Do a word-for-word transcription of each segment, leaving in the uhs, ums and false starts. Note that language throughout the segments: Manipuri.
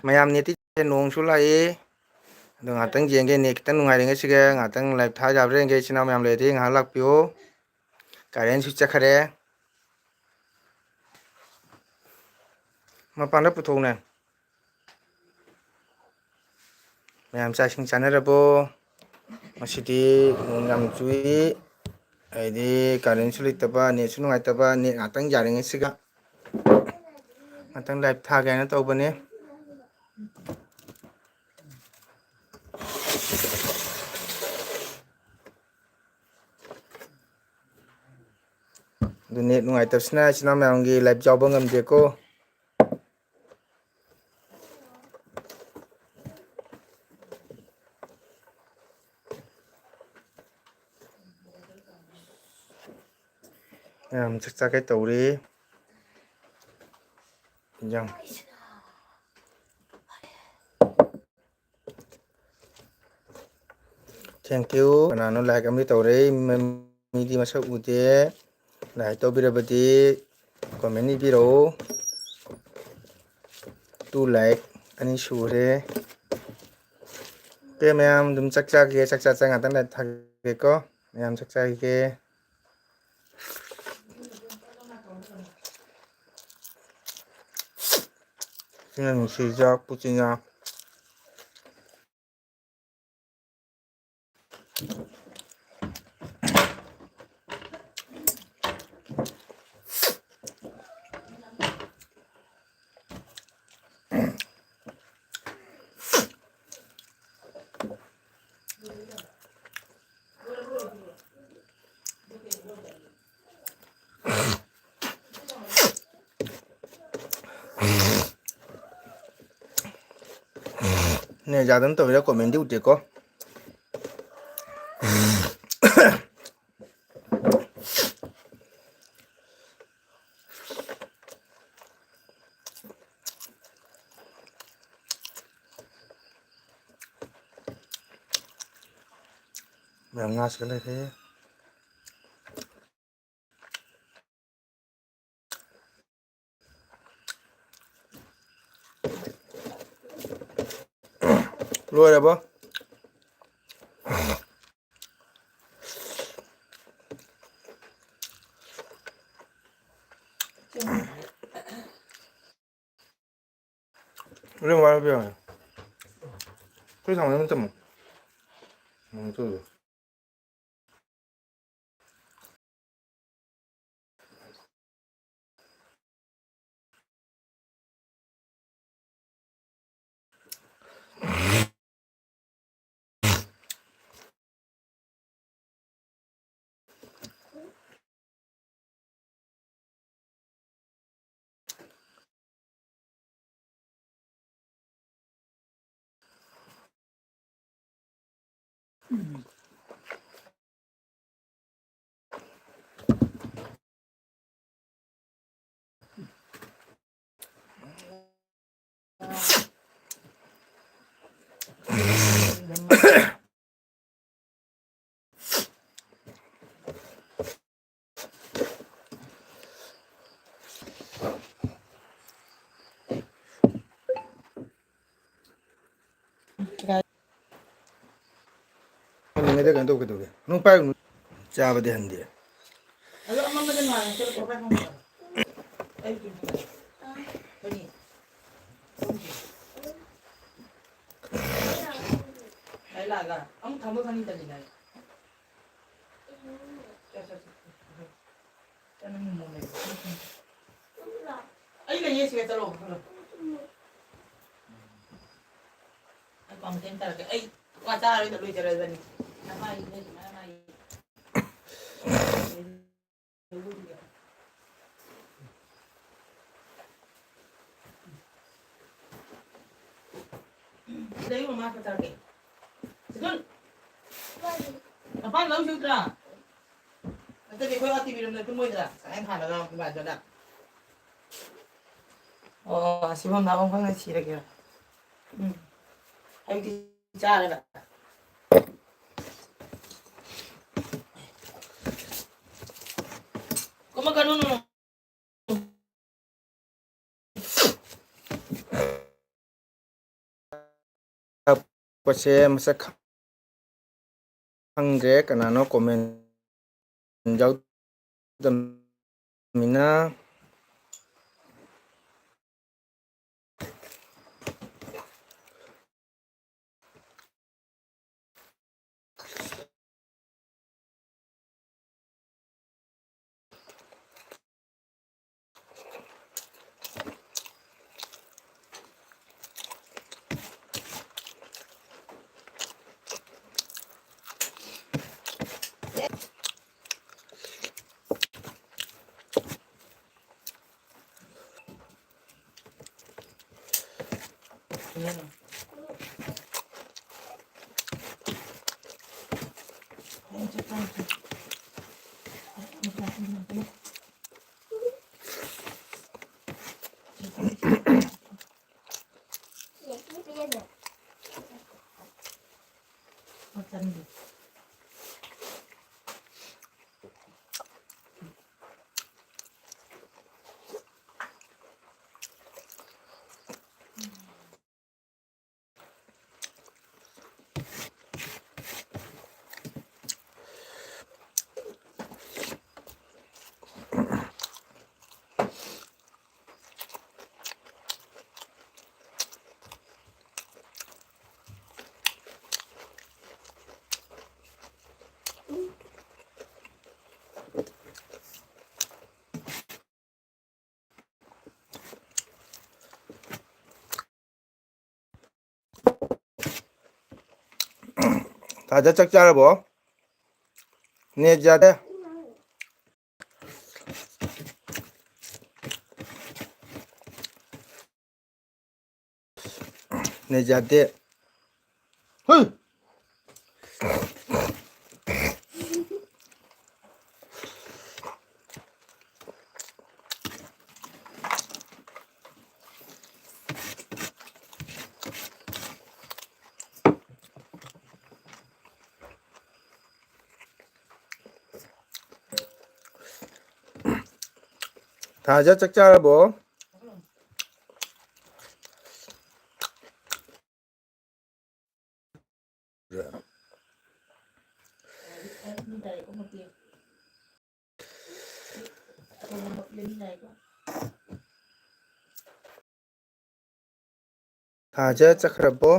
ꯃꯌꯥꯝ ꯅꯦꯠꯇꯤ ꯅꯣꯡꯁꯨ ꯂꯥꯛꯏ꯫ ꯑꯗꯣ ꯉꯥꯛꯇꯪ ꯌꯦꯡꯒꯦ, ꯅꯦꯠ ꯈꯤꯇꯪ ꯅꯨꯡꯉꯥꯏꯔꯤꯉꯩꯁꯤꯒ ꯉꯥꯛꯇꯪ ꯂꯥꯏꯞ ꯊꯥ ꯌꯥꯕ꯭ꯔꯥ ꯌꯦꯡꯒꯦ꯫ ꯏꯆꯤꯟ ꯏꯅꯥꯎ ꯃꯌꯥꯝ ꯂꯩꯔꯗꯤ ꯉꯥꯏꯍꯥꯛ ꯂꯥꯛꯄꯤꯌꯨ꯫ ꯀꯔꯦꯟꯁꯨ ꯆꯠꯈꯔꯦ꯫ ꯃꯄꯥꯟꯗ ꯄꯨꯊꯣꯛꯎꯅꯦ꯫ ꯃꯌꯥꯝ ꯆꯥꯛ ꯏꯁꯤꯡ ꯆꯥꯅꯔꯕꯣ? ꯉꯁꯤꯗꯤ ꯅꯣꯡ ꯌꯥꯝ ꯆꯨꯏ꯫ ꯑꯩꯗꯤ ꯀꯔꯦꯟꯁꯨ ꯂꯩꯇꯕ, ꯅꯦꯠꯁꯨ ꯅꯨꯡꯉꯥꯏꯇꯕ, ꯅꯦꯠ ꯉꯥꯛꯇꯪ ꯌꯥꯔꯤꯉꯩꯁꯤꯒ ꯉꯥꯛꯇꯪ ꯂꯥꯏꯞ ꯊꯥꯒꯦ ꯍꯥꯏꯅ ꯇꯧꯕꯅꯦ꯫ ꯑꯗꯨ ꯅꯦꯠ ꯅꯨꯡꯉꯥꯏꯇꯕꯁꯤꯅ ꯏꯆꯤꯟ ꯏꯅꯥꯎ ꯃꯌꯥꯝꯒꯤ ꯂꯥꯏꯞ ꯌꯥꯎꯕ ꯉꯝꯗꯦꯀꯣ꯫ ꯃꯌꯥꯝ ꯆꯥꯛ ꯆꯥꯒꯦ ꯇꯧꯔꯤ꯫ ꯏꯟꯖꯥꯡ꯫ Thank you꯫ ꯀꯅꯥꯅꯣ ꯂꯥꯏꯛ ꯑꯃꯗꯤ ꯇꯧꯔꯦ? ꯃ-, ꯃꯤꯗꯤ ꯃꯁꯛ ꯎꯗꯦ꯫ ꯂꯥꯏꯛ ꯇꯧꯕꯤꯔꯕꯗꯤ ꯀꯣꯃꯦꯟ ꯏꯕꯤꯔꯛꯎ꯫ ꯇꯨ ꯂꯥꯏꯛ ꯑꯅꯤ ꯁꯨꯔꯦ꯫ ꯑꯣꯀꯦ, ꯃꯌꯥꯝ ꯑꯗꯨꯝ ꯆꯥꯛ ꯆꯥꯒꯦ꯫ ꯆꯥꯛ ꯆꯥ ꯆꯥ ꯉꯥꯛꯇꯪ ꯂꯥꯏꯛ ꯊꯥꯒꯦꯀꯣ꯫ ꯃꯌꯥꯝ ꯆꯥꯛ ꯆꯥꯈꯤꯒꯦ꯫ ꯁꯤꯅ ꯅꯨꯡꯁꯤꯖ ꯄꯨꯆꯤꯟꯖ꯫ ꯅꯦꯠ ꯌꯥꯗꯅ ꯇꯧꯔꯤꯔꯥ ꯀꯣꯃꯦꯟꯗꯤ ꯎꯗꯦꯀꯣ꯫ ꯃꯌꯥꯝ ꯉꯥꯁꯤꯒ ꯂꯩꯔꯦ꯫ ꯂꯣꯏꯔꯕꯣ? ꯍꯣꯔꯦꯟ ꯋꯥꯔꯕ ꯌꯥꯔꯦ꯫ ꯑꯩꯈꯣꯏ ꯊꯥꯡꯒꯠꯅꯕ ꯇꯝꯃꯣ꯫ ꯎꯝ, ꯇꯧꯔꯣ꯫ ꯍꯟꯗ꯭ꯔꯤꯉꯩꯗ ꯀꯩꯅꯣ ꯇꯧ ꯀꯩꯗꯧꯒꯦ? ꯅꯨꯡ ꯄꯥꯏꯔꯨꯅꯨ꯫ ꯆꯥꯕꯗꯤ ꯍꯟꯗꯦ꯫ ꯑꯗꯣ ꯑꯃꯝꯕꯗ ꯉꯥꯜꯂꯦ, ꯆꯠꯂꯣ, ꯄꯣꯔꯛꯑꯣ꯫ ꯑꯩ ꯀꯩꯅꯣ ꯇꯧꯒꯦ꯫ ꯀꯔꯤ? ꯑꯩ ꯂꯥꯛꯑꯒ ꯑꯃꯨꯛ ꯊꯝꯃꯣ ꯈꯪꯉꯤꯗꯅ꯫ ꯆꯠ, ꯆꯠ, ꯆꯠ꯫ ꯆꯠ, ꯅꯪ ꯃꯣꯃꯣ ꯂꯩꯔꯣ꯫ ꯑꯩ ꯂꯩꯌꯦ ꯁꯤꯗ, ꯆꯠꯂꯣ꯫ ꯑꯩ ꯀ꯭ꯋꯥ ꯃꯇꯦꯡ ꯇꯥꯔꯛꯀꯦ꯫ ꯑꯩ ꯀ꯭ꯋꯥ ꯆꯥꯔꯔꯣꯏꯗ ꯂꯣꯏꯖꯔꯕꯅꯤ꯫ ꯅꯃꯥꯏ ꯏꯕꯦꯝꯃ, ꯅꯃꯥꯏ꯫ ꯂꯩꯌꯨ, ꯃꯃꯥ ꯈꯔ ꯆꯥꯔꯛꯀꯦ꯫ ꯁꯤꯗꯨꯟ! ꯃꯄꯥꯟ ꯂꯧ ꯆꯠꯇ꯭ꯔꯥ? ꯅꯠꯇ꯭ꯔꯗꯤ ꯑꯩꯈꯣꯏ ꯑꯥ ꯇꯤ ꯚꯤ ꯔꯨꯝꯗ ꯇꯨꯝꯃꯣꯏꯗ꯭ꯔꯥ? ꯆꯥꯛ ꯌꯥꯝ ꯊꯥꯅꯕ ꯏꯕꯥꯗꯨꯅ꯫ ꯑꯣ, ꯑꯁꯤ ꯃꯃꯥ ꯑꯃ ꯈꯪꯅ ꯁꯤꯔꯒꯦ꯫ ꯎꯝ꯫ ꯑꯌꯨꯛꯇꯤ ꯆꯥꯔꯒ꯫ ꯀꯨꯝꯃꯛꯀꯅꯨ, ꯅꯨꯅꯨ꯫ ꯄꯣꯠꯁꯦ ꯃꯁꯛ ꯈꯪꯗ꯭ꯔꯦ꯫ ꯀꯅꯥꯅꯣ comment ꯌꯥꯎꯗꯕꯅꯤꯅ꯫ ꯇꯥꯗ, ꯆꯥꯛ ꯆꯥꯔꯕꯣ? ꯅꯦꯠ ꯌꯥꯗꯦ꯫ ꯅꯦꯠ ꯌꯥꯗꯦ꯫ ꯍꯨꯏ! ꯊꯥꯖ, ꯆꯥꯛ ꯆꯥꯔꯕꯣ? ꯊꯥꯖ ꯆꯠꯈ꯭ꯔꯕꯣ?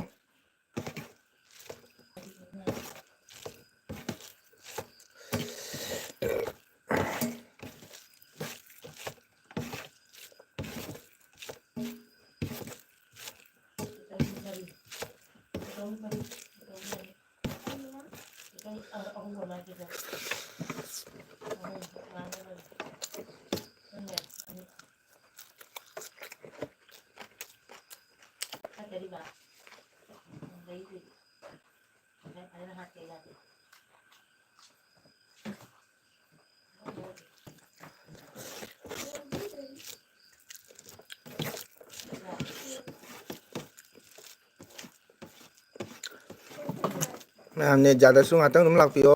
ꯃꯌꯥꯝ ꯅꯦꯠ ꯌꯥꯗ꯭ꯔꯁꯨ ꯉꯥꯛꯇꯪ ꯑꯗꯨꯝ ꯂꯥꯛꯄꯤꯌꯣ꯫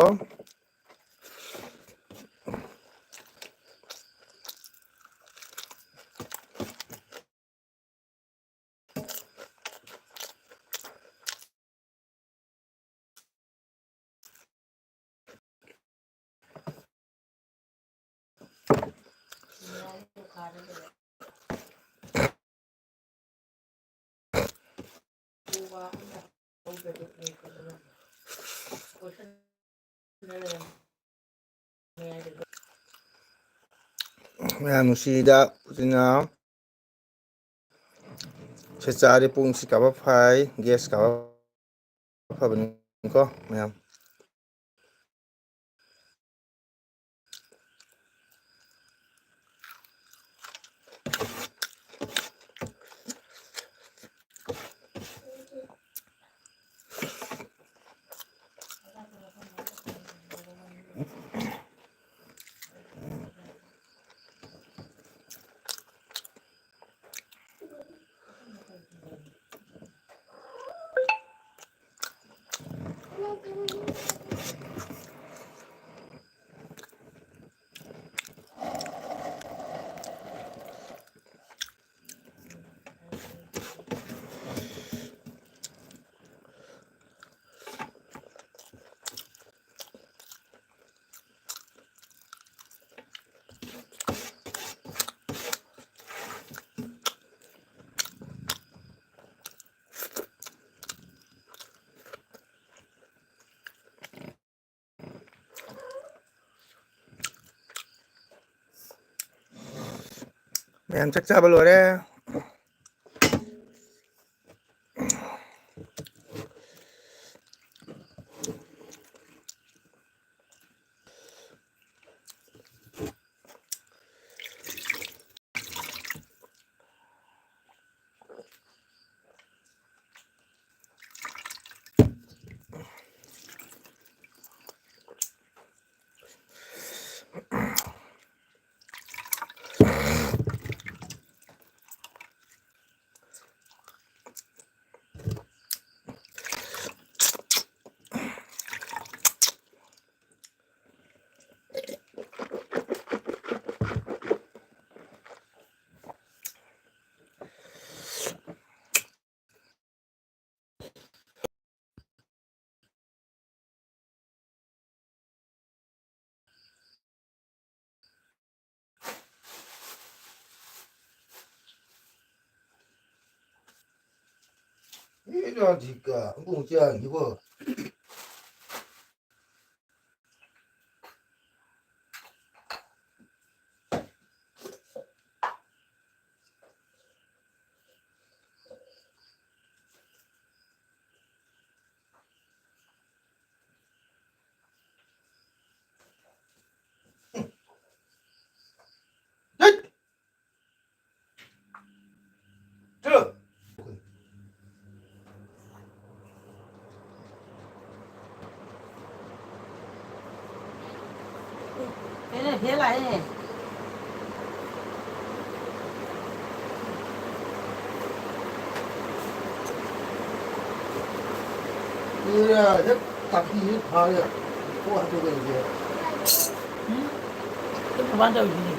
ꯃꯌꯥꯝ ꯅꯨꯡꯁꯤꯗ ꯎꯆꯤꯟ ꯅꯥꯎ꯫ ꯁꯦꯆꯥꯗꯤ ꯄꯨꯡꯁꯤ ꯀꯥꯕ ꯐꯩ, ꯒ꯭ꯌꯥꯁ ꯀꯥꯕ ꯐꯕꯅꯤꯀꯣ ꯃꯌꯥꯝ꯫ ꯌꯥꯝ ꯆꯥꯛ ꯆꯥꯕ ꯂꯣꯏꯔꯦ꯫ Ina jika, mpung siang, ibu. ꯏꯔꯥꯗ ꯇꯥꯛꯄꯤꯁꯨ ꯐꯥꯔꯦ꯫ ꯀꯣꯛ ꯍꯥꯠꯇꯣꯛꯀꯅꯤꯁꯦ꯫ ꯎꯝ? ꯀꯃꯥꯏꯅ ꯇꯧꯔꯤꯁꯤꯗꯤ?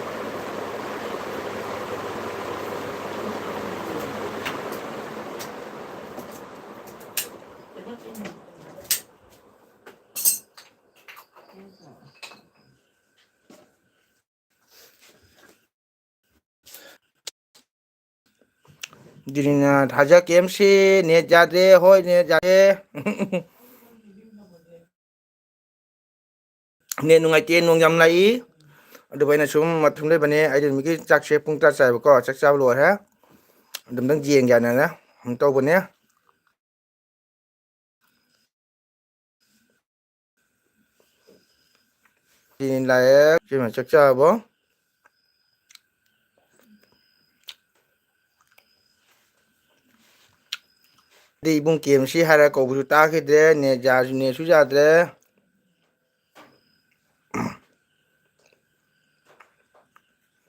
ꯗꯤꯂꯤꯅ ꯊꯥꯖ ꯀꯦ ꯑꯦꯝ ꯁꯤ, ꯅꯦꯠ ꯌꯥꯗ꯭ꯔꯦ꯫ ꯍꯣꯏ, ꯅꯦꯠ ꯌꯥꯗ꯭ꯔꯦ꯫ ꯅꯦꯠ ꯅꯨꯡꯉꯥꯏꯇꯦ, ꯅꯣꯡ ꯌꯥꯝ ꯂꯥꯛꯏ꯫ ꯑꯗꯨꯕꯨ ꯑꯩꯅ ꯁꯨꯝ ꯃꯊꯨꯝ ꯂꯩꯕꯅꯦ, ꯑꯩꯗꯤ ꯅꯨꯃꯤꯠꯀꯤ ꯆꯥꯛꯁꯦ ꯄꯨꯡ ꯇꯔꯥ ꯆꯥꯏꯕꯀꯣ, ꯆꯥꯛ ꯆꯥꯕ ꯂꯣꯏꯔꯦ꯫ ꯑꯗꯨꯝꯇꯪ ꯌꯦꯡꯒꯦꯅ ꯑꯗꯨꯝ ꯇꯧꯕꯅꯦ꯫ ꯁꯤꯅꯤ ꯂꯥꯛꯑꯦ꯫ ꯁꯤꯃ ꯆꯥꯛ ꯆꯥꯔꯕꯣ? ꯑꯗꯩ ꯏꯕꯨꯡ ꯀꯦ ꯑꯦꯝ ꯁꯤ ꯍꯥꯏꯔ ꯀꯧꯕꯁꯨ ꯇꯥꯈꯤꯗ꯭ꯔꯦ, ꯅꯦꯠ ꯌꯥꯁꯨ, ꯅꯦꯠꯁꯨ ꯌꯥꯗ꯭ꯔꯦ꯫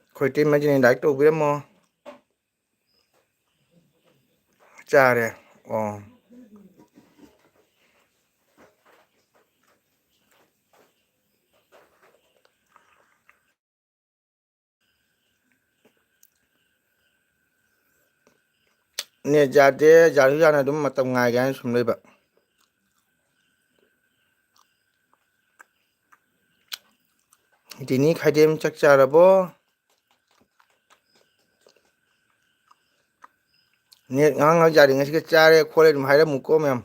ꯑꯩꯈꯣꯏ ꯏꯇꯩꯃꯒꯤꯅꯦ, ꯂꯥꯏꯛ ꯇꯧꯕꯤꯔꯝꯃꯣ꯫ ꯆꯥꯔꯦ꯫ ꯑꯣ꯫ ꯅꯦꯠ ꯌꯥꯗꯦ, ꯌꯥꯁꯨ ꯌꯥꯅ ꯑꯗꯨꯝ ꯃꯇꯝ ꯉꯥꯏꯒꯦ ꯍꯥꯏꯅ ꯁꯨꯝ ꯂꯩꯕ꯫ ꯗꯤꯅꯤ ꯈꯥꯏꯗꯦꯝ ꯆꯥꯛ ꯆꯥꯔꯕꯣ? ꯅꯦꯠ ꯉꯥꯏꯍꯥꯛ ꯉꯥꯏꯍꯥꯛ ꯌꯥꯔꯤꯉꯩꯁꯤꯒ ꯆꯥꯔꯦ ꯈꯣꯠꯂꯦ ꯑꯗꯨꯝ ꯍꯥꯏꯔꯝꯃꯨꯀꯣ ꯃꯌꯥꯝ꯫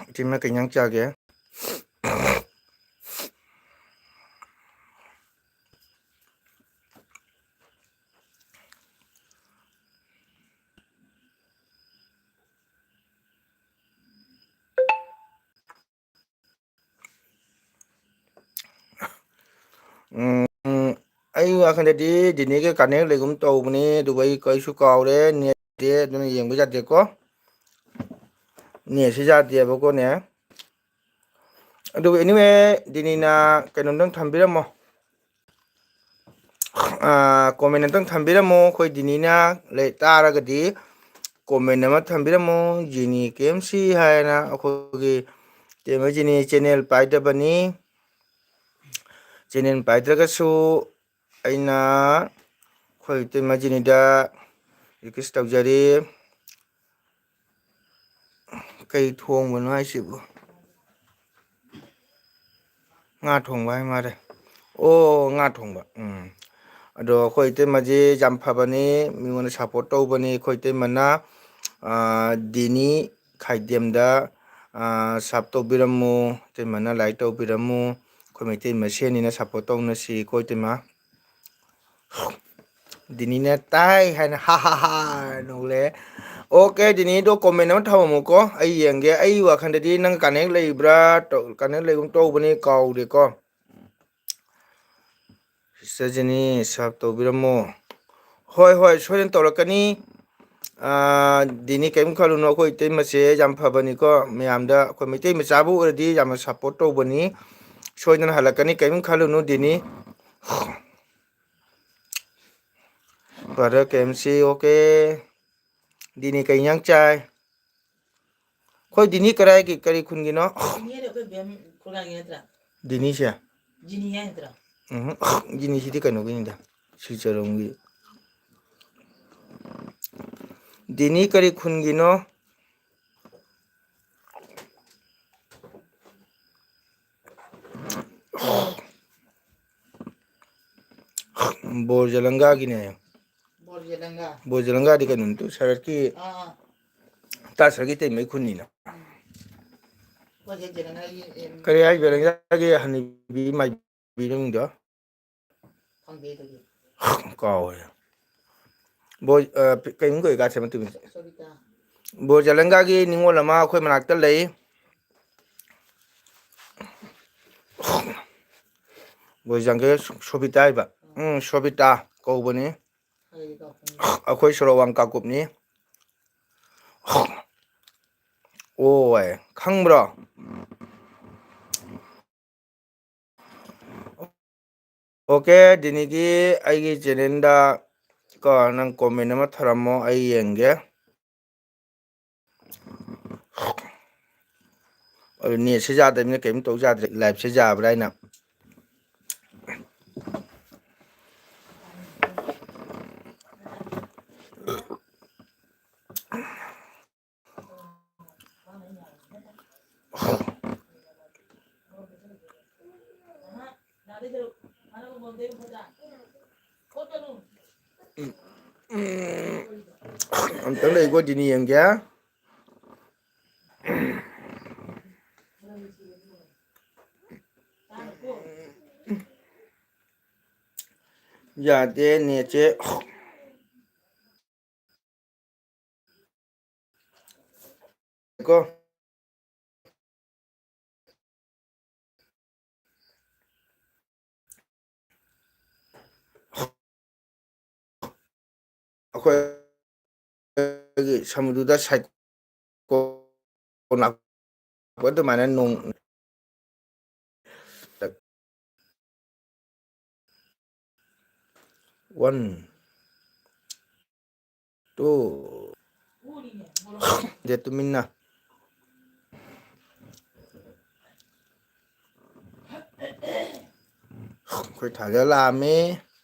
ꯏꯇꯩꯃ ꯀꯩ ꯏꯟꯖꯥꯡ ꯆꯥꯒꯦ? ꯎꯝ, ꯑꯩ ꯋꯥꯈꯜꯗꯗꯤ ꯗꯤꯅꯦꯒ ꯀꯅꯦꯛ ꯂꯩꯒꯨꯝ ꯇꯧꯕꯅꯤ, ꯑꯗꯨꯒ ꯑꯩ ꯀꯩꯁꯨ ꯀꯥꯎꯔꯦ, ꯅꯦꯠꯇꯦ, ꯑꯗꯨꯅ ꯌꯦꯡꯕ ꯌꯥꯗꯦꯀꯣ꯫ ꯅꯦꯠꯁꯤ ꯌꯥꯗꯦꯕꯀꯣꯅꯦ꯫ ꯑꯗꯨꯕꯨ anyway, ꯗꯤꯅꯤꯅ ꯀꯩꯅꯣꯝꯗꯪ ꯊꯝꯕꯤꯔꯝꯃꯣ꯫ ꯑꯥ, comment ꯑꯝꯇꯪ ꯊꯝꯕꯤꯔꯝꯃꯣ꯫ ꯑꯩꯈꯣꯏ ꯗꯤꯅꯤꯅ ꯂꯩ ꯇꯥꯔꯒꯗꯤ comment ꯑꯃ ꯊꯝꯕꯤꯔꯝꯃꯣ꯫ ꯖꯤꯅꯤ ꯀꯦ ꯑꯦꯝ ꯁꯤ ꯍꯥꯏꯅ ꯑꯩꯈꯣꯏꯒꯤ ꯇꯦꯝꯕ ꯖꯤꯅꯤ channel ꯄꯥꯏꯗꯕꯅꯤ꯫ Channel ꯄꯥꯏꯗ꯭ꯔꯒꯁꯨ ꯑꯩꯅ ꯑꯩꯈꯣꯏ ꯏꯇꯩꯃ ꯖꯤꯅꯤꯗ request ꯇꯧꯖꯔꯤ꯫ ꯀꯩ ꯊꯣꯡꯕꯅꯣ ꯍꯥꯏꯁꯤꯕꯨ? ꯉꯥ ꯊꯣꯡꯕ ꯍꯥꯏ ꯃꯥꯜꯂꯦ꯫ ꯑꯣ, ꯉꯥ ꯊꯣꯡꯕ꯫ ꯎꯝ꯫ ꯑꯗꯣ ꯑꯩꯈꯣꯏ ꯏꯇꯩꯃꯁꯦ ꯌꯥꯝ ꯐꯕꯅꯤ, ꯃꯤꯉꯣꯟꯗ ꯁꯞꯄꯣꯔꯠ ꯇꯧꯕꯅꯤ꯫ ꯑꯩꯈꯣꯏ ꯏꯇꯩꯃꯅ, ꯑꯥ, ꯗꯤꯅꯤ ꯈꯥꯏꯗꯦꯝꯗ, ꯑꯥ, ꯁꯞ ꯇꯧꯕꯤꯔꯝꯃꯨ, ꯏꯇꯩꯃꯅ ꯂꯥꯏꯛ ꯇꯧꯕꯤꯔꯝꯃꯨ꯫ ꯑꯩꯈꯣꯏ ꯃꯩꯇꯩ ꯃꯁꯦꯟꯅꯤꯅ ꯁꯞꯄꯣꯔꯠ ꯇꯧꯅꯁꯤ ꯀꯣ ꯏꯇꯩꯃ꯫ ꯗꯤꯅꯤꯅ ꯇꯥꯏ ꯍꯥꯏꯅ ꯍꯥ ꯍꯥ ꯍꯥ ꯅꯣꯛꯂꯦ꯫ ꯑꯣꯀꯦ, ꯗꯤꯅꯤꯗꯣ ꯀꯣꯃꯦꯟ ꯑꯃ ꯊꯝꯃꯝꯃꯨꯀꯣ, ꯑꯩ ꯌꯦꯡꯒꯦ꯫ ꯑꯩ ꯋꯥꯈꯜꯗꯗꯤ ꯅꯪ ꯀꯅꯦꯛ ꯂꯩꯕ꯭ꯔꯥ, ꯇꯧ-, ꯀꯅꯦꯛ ꯂꯩꯒꯨꯝ ꯇꯧꯕꯅꯤ, ꯀꯥꯎꯔꯦꯀꯣ꯫ ꯁꯤꯁꯇꯔ ꯖꯦꯅꯤ, ꯁꯞ ꯇꯧꯕꯤꯔꯝꯃꯣ꯫ ꯍꯣꯏ, ꯍꯣꯏ, ꯁꯣꯏꯗꯅ ꯇꯧꯔꯛꯀꯅꯤ꯫ ꯑꯥ, ꯗꯤꯅꯤ, ꯀꯔꯤꯝ ꯈꯜꯂꯨꯅꯨ, ꯑꯩꯈꯣꯏ ꯏꯇꯩꯃꯁꯦ ꯌꯥꯝ ꯐꯕꯅꯤꯀꯣ꯫ ꯃꯌꯥꯝꯗ ꯑꯩꯈꯣꯏ ꯃꯩꯇꯩ ꯃꯆꯥꯕꯨ ꯑꯣꯏꯔꯗꯤ ꯌꯥꯝꯅ ꯁꯞꯄꯣꯔꯠ ꯇꯧꯕꯅꯤ꯫ ꯁꯣꯏꯗꯅ ꯍꯜꯂꯛꯀꯅꯤ, ꯀꯔꯤꯝ ꯈꯜꯂꯨꯅꯨ ꯗꯤꯅꯤ꯫ ꯕ꯭ꯔꯗꯔ ꯀꯦ ꯑꯦꯝ ꯁꯤ, ꯑꯣꯀꯦ꯫ ꯗꯤꯅꯤ ꯀꯩ ꯏꯟꯖꯥꯡ ꯆꯥꯏ? ꯑꯩꯈꯣꯏ ꯗꯤꯅꯤ ꯀꯔꯥꯏꯒꯤ, ꯀꯔꯤ ꯈꯨꯟꯒꯤꯅꯣ? ꯗꯤꯅꯤ ꯍꯥꯏꯗꯤ ꯑꯩꯈꯣꯏ ꯕꯦꯝ ꯈꯨꯔꯥꯏꯒꯤ ꯅꯠꯇ꯭ꯔꯥ? ꯗꯤꯅꯤꯁꯦ? ꯖꯤꯅꯤ ꯍꯥꯏ ꯅꯠꯇ꯭ꯔꯥ? ꯎꯝ, ꯖꯤꯅꯤꯁꯤꯗꯤ ꯀꯩꯅꯣꯒꯤꯅꯤꯗ, ꯁꯤꯜꯆꯔꯔꯣꯝꯒꯤ꯫ ꯗꯤꯅꯤ ꯀꯔꯤ ꯈꯨꯟꯒꯤꯅꯣ? ꯕꯣꯔ ꯖꯂꯪꯒꯥꯒꯤꯅꯦ꯫ ꯕꯣꯔ ꯖꯂꯪꯒꯥ꯫ ꯕꯣꯔ ꯖꯂꯪꯒꯥꯗꯤ ꯀꯩꯅꯣ, ꯅꯠꯇ꯭ꯔꯣ? ꯁꯔꯠꯀꯤ, ꯑꯥ, ꯑꯥ꯫ ꯇꯥ ꯁꯔꯠꯀꯤ ꯇꯩꯃꯩ ꯈꯨꯟꯅꯤꯅ꯫ ꯎꯝ꯫ ꯑꯩꯈꯣꯏꯁꯦ ꯖꯂꯪꯒꯥꯒꯤ, ꯑꯦ, ꯀꯔꯤ ꯍꯥꯏ, ꯖꯂꯪꯒꯥꯒꯤ ꯍꯅꯨꯕꯤ ꯃꯥꯏꯕꯤ ꯃꯃꯤꯡꯗꯣ? ꯈꯪꯗꯦ ꯑꯗꯨꯗꯤ꯫ ꯀꯥꯎꯔꯦ꯫ ꯕꯣꯏ, ꯑ, ꯄꯤ-, ꯀꯩꯅꯣ ꯀꯧꯏ ꯀꯥ ꯁꯦꯝꯕ ꯇꯨꯃꯤꯟ꯫ ꯁꯣꯕꯤꯇꯥ꯫ ꯕꯣꯔ ꯖꯂꯪꯒꯥꯒꯤ ꯅꯤꯉꯣꯜ ꯑꯃ ꯑꯩꯈꯣꯏ ꯃꯅꯥꯛꯇ ꯂꯩ꯫ ꯕꯣꯔ ꯖꯂꯪꯒꯥ ꯁꯣ-, ꯁꯣꯕꯤꯇꯥ ꯍꯥꯏꯕ꯫ ꯎꯝ, ꯁꯣꯕꯤꯇꯥ ꯀꯧꯕꯅꯤ꯫ ꯑꯩꯈꯣꯏ ꯁꯣꯔꯣꯛ ꯋꯥꯡ ꯀꯥꯀꯨꯞꯅꯤ꯫ ꯑꯣ, ꯈꯪꯕ꯭ꯔꯣ? ꯑꯣꯀꯦ, ꯗꯤꯅꯤꯗꯤ ꯑꯩꯒꯤ ꯆꯦꯅꯦꯜꯗ ꯀꯣ ꯅꯪ ꯀꯣꯃꯦꯟ ꯑꯃ ꯊꯔꯝꯃꯣ, ꯑꯩ ꯌꯦꯡꯒꯦ꯫ ꯑꯗꯨ ꯅꯦꯠꯁꯦ ꯌꯥꯗꯕꯅꯤꯅ ꯀꯔꯤꯝ ꯇꯧ ꯌꯥꯗ꯭ꯔꯦ, ꯂꯥꯏꯞꯁꯦ ꯌꯥꯕ꯭ꯔꯥ ꯍꯥꯏꯅ꯫ ꯑꯝꯇꯪ ꯂꯩꯀꯣ, ꯗꯤꯅꯤ ꯌꯦꯡꯒꯦ꯫ ꯌꯥꯗꯦ ꯅꯦꯠꯁꯦ꯫ ꯀꯣ꯫ ꯑꯩꯈꯣꯏ ꯑꯩꯈꯣꯏꯒꯤ ꯁꯃꯨꯗ꯭ꯔꯗ ꯁꯥꯏꯀꯣꯟ ꯂꯥꯛꯄ ꯑꯗꯨꯃꯥꯏꯅ ꯅꯣꯡ ꯋꯥꯟ ꯇꯨ ꯗꯦ ꯇꯨꯃꯤꯟꯅ ꯑꯩꯈꯣꯏ ꯊꯥꯖ ꯂꯥꯛꯑꯝꯃꯤ꯫